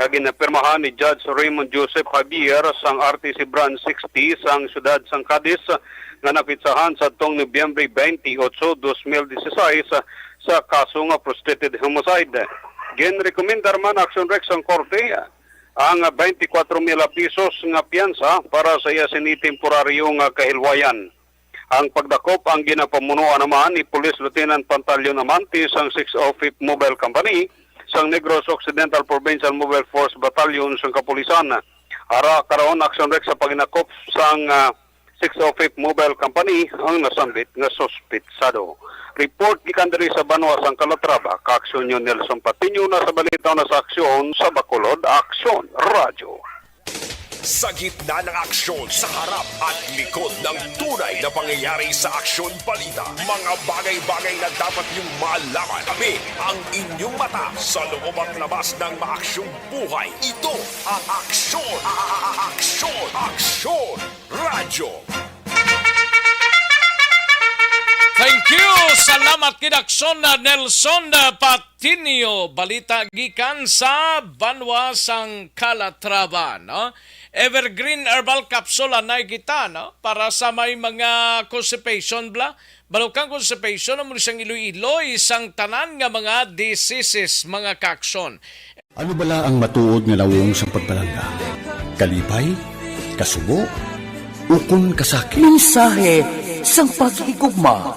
nga ginapirmahan ni Judge Raymond Joseph Javier sang R T C Branch sixty sang siyudad sang Cadiz, nga napitsahan sa tong Nobyembre twenty-eight, dos mil dieciséis, sa kaso nga frustrated homicide. Ginrekomendar man, Aksyon Rex, sang korte ang twenty-four mil pesos nga piyansa para sa iya sini temporaryo nga kahilwayan. Ang pagdakop ang ginapamunuan naman ni Police Lieutenant Pantaleon Amante sang six oh fifth Mobile Company sang Negros Occidental Provincial Mobile Force Battalion sang kapulisan. Ara karon, Aksyon Rex, sa pagdakop sang, ah, six oh fifth Mobile Company ang nasambit nga suspetsado. Report gikan diri sa banwa sang Calatrava, Kaaksyon niyo Nelson Patiño, na sa balita na sa aksyon sa Bacolod, Aksyon Radyo. Sa gitna ng aksyon, sa harap at likod ng tunay na pangyayari sa aksyon balita, mga bagay-bagay na dapat niyong malaman. Kami ang inyong mata sa loob at labas ng maaksyong buhay. Ito ang Aksyon, a-, a-, a-, Aksyon, Aksyon Radyo. Thank you. Salamat gid, Aksyon, ah, Nelson, ah, Patiño. Balita gikan sa banwa sang Calatrava, no? Evergreen Herbal Capsule anay kita, no? Para sa may mga constipation bla. Balukang constipation, amo ni sang iloy-iloy sang tanan nga mga diseases, mga kaaksyon. Ano bala ang matuod nga nawong sang pagpalangga? Kalipay? Kasubo? Ukon kasakit? Mensahe sang paghigugma.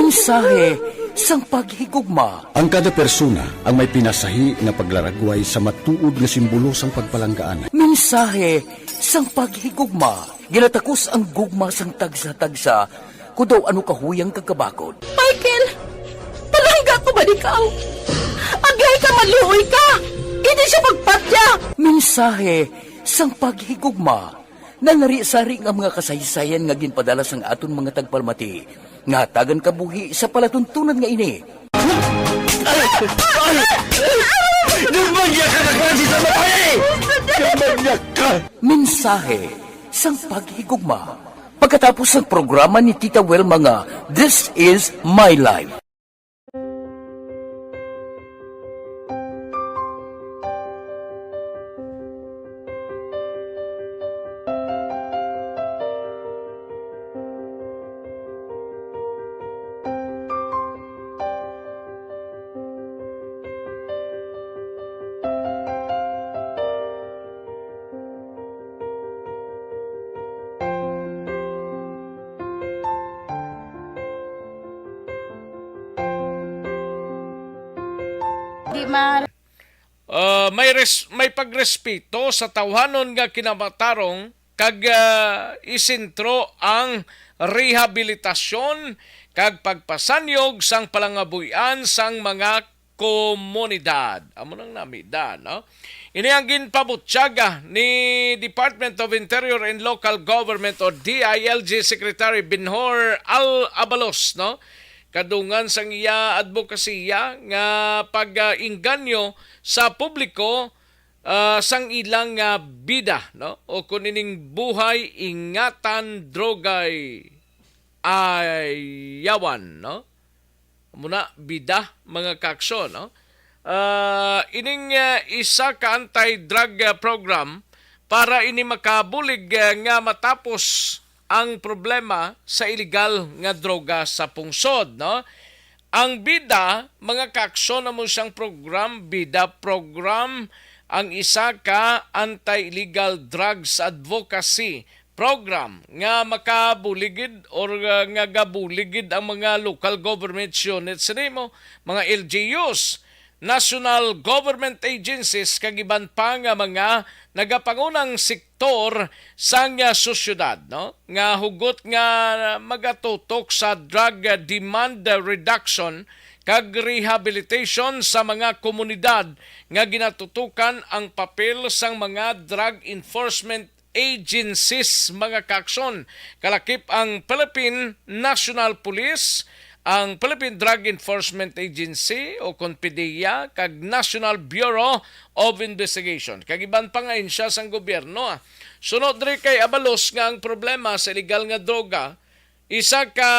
Mensahe sang paghigugma. Ang kada persona ang may pinasahi nga paglaragway sa matuod nga simbolo sang pagpalanggaan. Mensahe sang paghigugma. Ginatakos ang gugma sang tagsa-tagsa, kun daw ano kahuyang kag kabakod. Michael, palangga ko ba ikaw? Agay ka, maluoy ka! Hindi siya pagpatya! Mensahe sang paghigugma. Nangari-sari nga mga kasaysayan nga ginpadala sang aton mga tagpalamati nga hatagan kabuhi sa palatuntunan nga ini. Ay! Ay! Demonyo ka na klase sa babae! Demonyo ka! Mensahe sang paghigugma. Pagkatapos sang programa ni Tita Wilma nga This Is My Life. Di ma- Ah, may res-, may pagrespeto sa tawhanon nga kinamatarong kag, ah, isentro ang rehabilitasyon kag pagpasanyog sang palangabuhian sang mga komunidad. Amo nang namida, no? Ini ang ginpabutyaga ni Department of Interior and Local Government o D I L G Secretary Benhur Al Abalos, no? Kadungan sang iya adbokasiya nga pag-inganyo sa publiko, ah, sang ilang, ah, bida, no? O kung ining buhay, ingatan, drogay, ayawan, no? Muna, bida, mga kaakso, no? Ah, ining, ah, isa ka anti-drug, ah, program para ini makabulig, ah, nga matapos ang problema sa iligal nga droga sa pungsod, no? Ang bida, mga kaakso, amo siyang program, bida program, ang isa ka anti-illegal drugs advocacy program nga makabuligid or, uh, nga gabuligid ang mga local government units nimo, mga L G Us, national government agencies, kag iban pa nga mga nagapangunang sektor sang, uh, sosyedad, no, nga hugot nga magatutok sa drug, uh, demand, uh, reduction kag rehabilitation sa mga komunidad nga ginatutukan ang papel sang mga drug enforcement agencies, mga kaakson, kalakip ang Philippine National Police, ang Philippine Drug Enforcement Agency o kon PDEA, kag National Bureau of Investigation, kag iban pang ahensya sang gobyerno, ah. Suno diri kay Abalos nga ang problema sa iligal nga droga, isa ka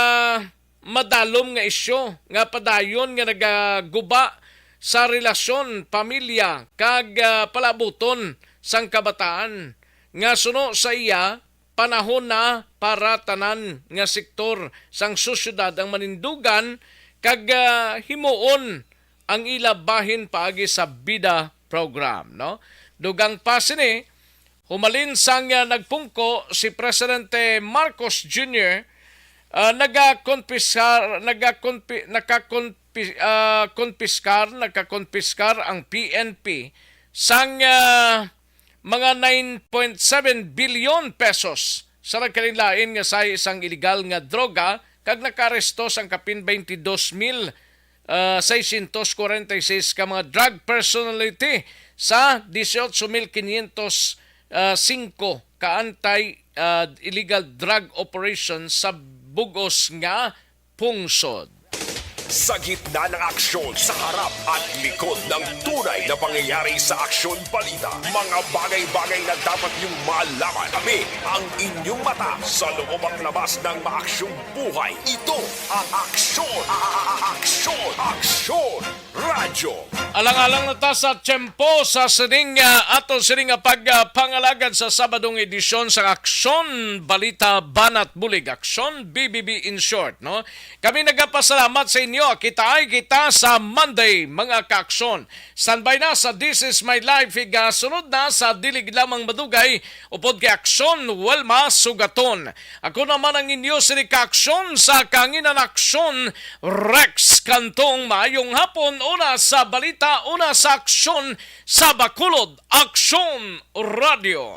madalom nga isyu nga padayon nga nagaguba sa relasyon, pamilya, kag, ah, palabuton sang kabataan, nga suno sa iya, panahon na para tanan nga sektor sang sosyedad ang manindugan kag, ah, himuon ang ila bahin paagi sa bida program, no? Dugang pa sini, humalin sang, ah, nagpungko si Presidente Marcos Junior, ah, nagakonpiskar, nagakonpi-, nakakonpi-, ah, konpiskar, nakakonpiskar ang P N P sang, ah, mga nine point seven bilyon pesos sa nagkalainlain nga sahi sang iligal nga droga, kag nakaaresto sang kapin twenty-two mil, ah, seiscientos kwarenta y seis ka mga drug personality sa dieciocho mil quinientos, ah, singko ka anti, ah, illegal drug operation sa bug-os nga pungsod. Sa gitna ng aksyon, sa harap at likod ng tunay na pangyayari sa Aksyon Balita, mga bagay-bagay na dapat niyong malaman. Kami ang inyong mata sa loob at labas ng maaksyong buhay. Ito ang Aksyon, a-, a-, a-, Aksyon, Aksyon Radyo. Alang-alang na ta sa tiyempo sa sining, ah, ato sining nga pag, ah, pangalagad sa Sabadong edisyon sa Aksyon Balita Banat Bulig, Aksyon B B B in short, no? Kami nagapasalamat sa inyo Yo, kita ay kita sa Monday, mga kaaksyon. Standby na sa This Is My Life, igasunod na sa dili lamang madugay, upod kay Aksyon Wilma Sugaton. Ako naman ang inyo sini kaaksyon sa Kanginan Aksyon, Rex Cantong. Maayong hapon, una sa balita, una sa aksyon sa Bacolod Aksyon Radio.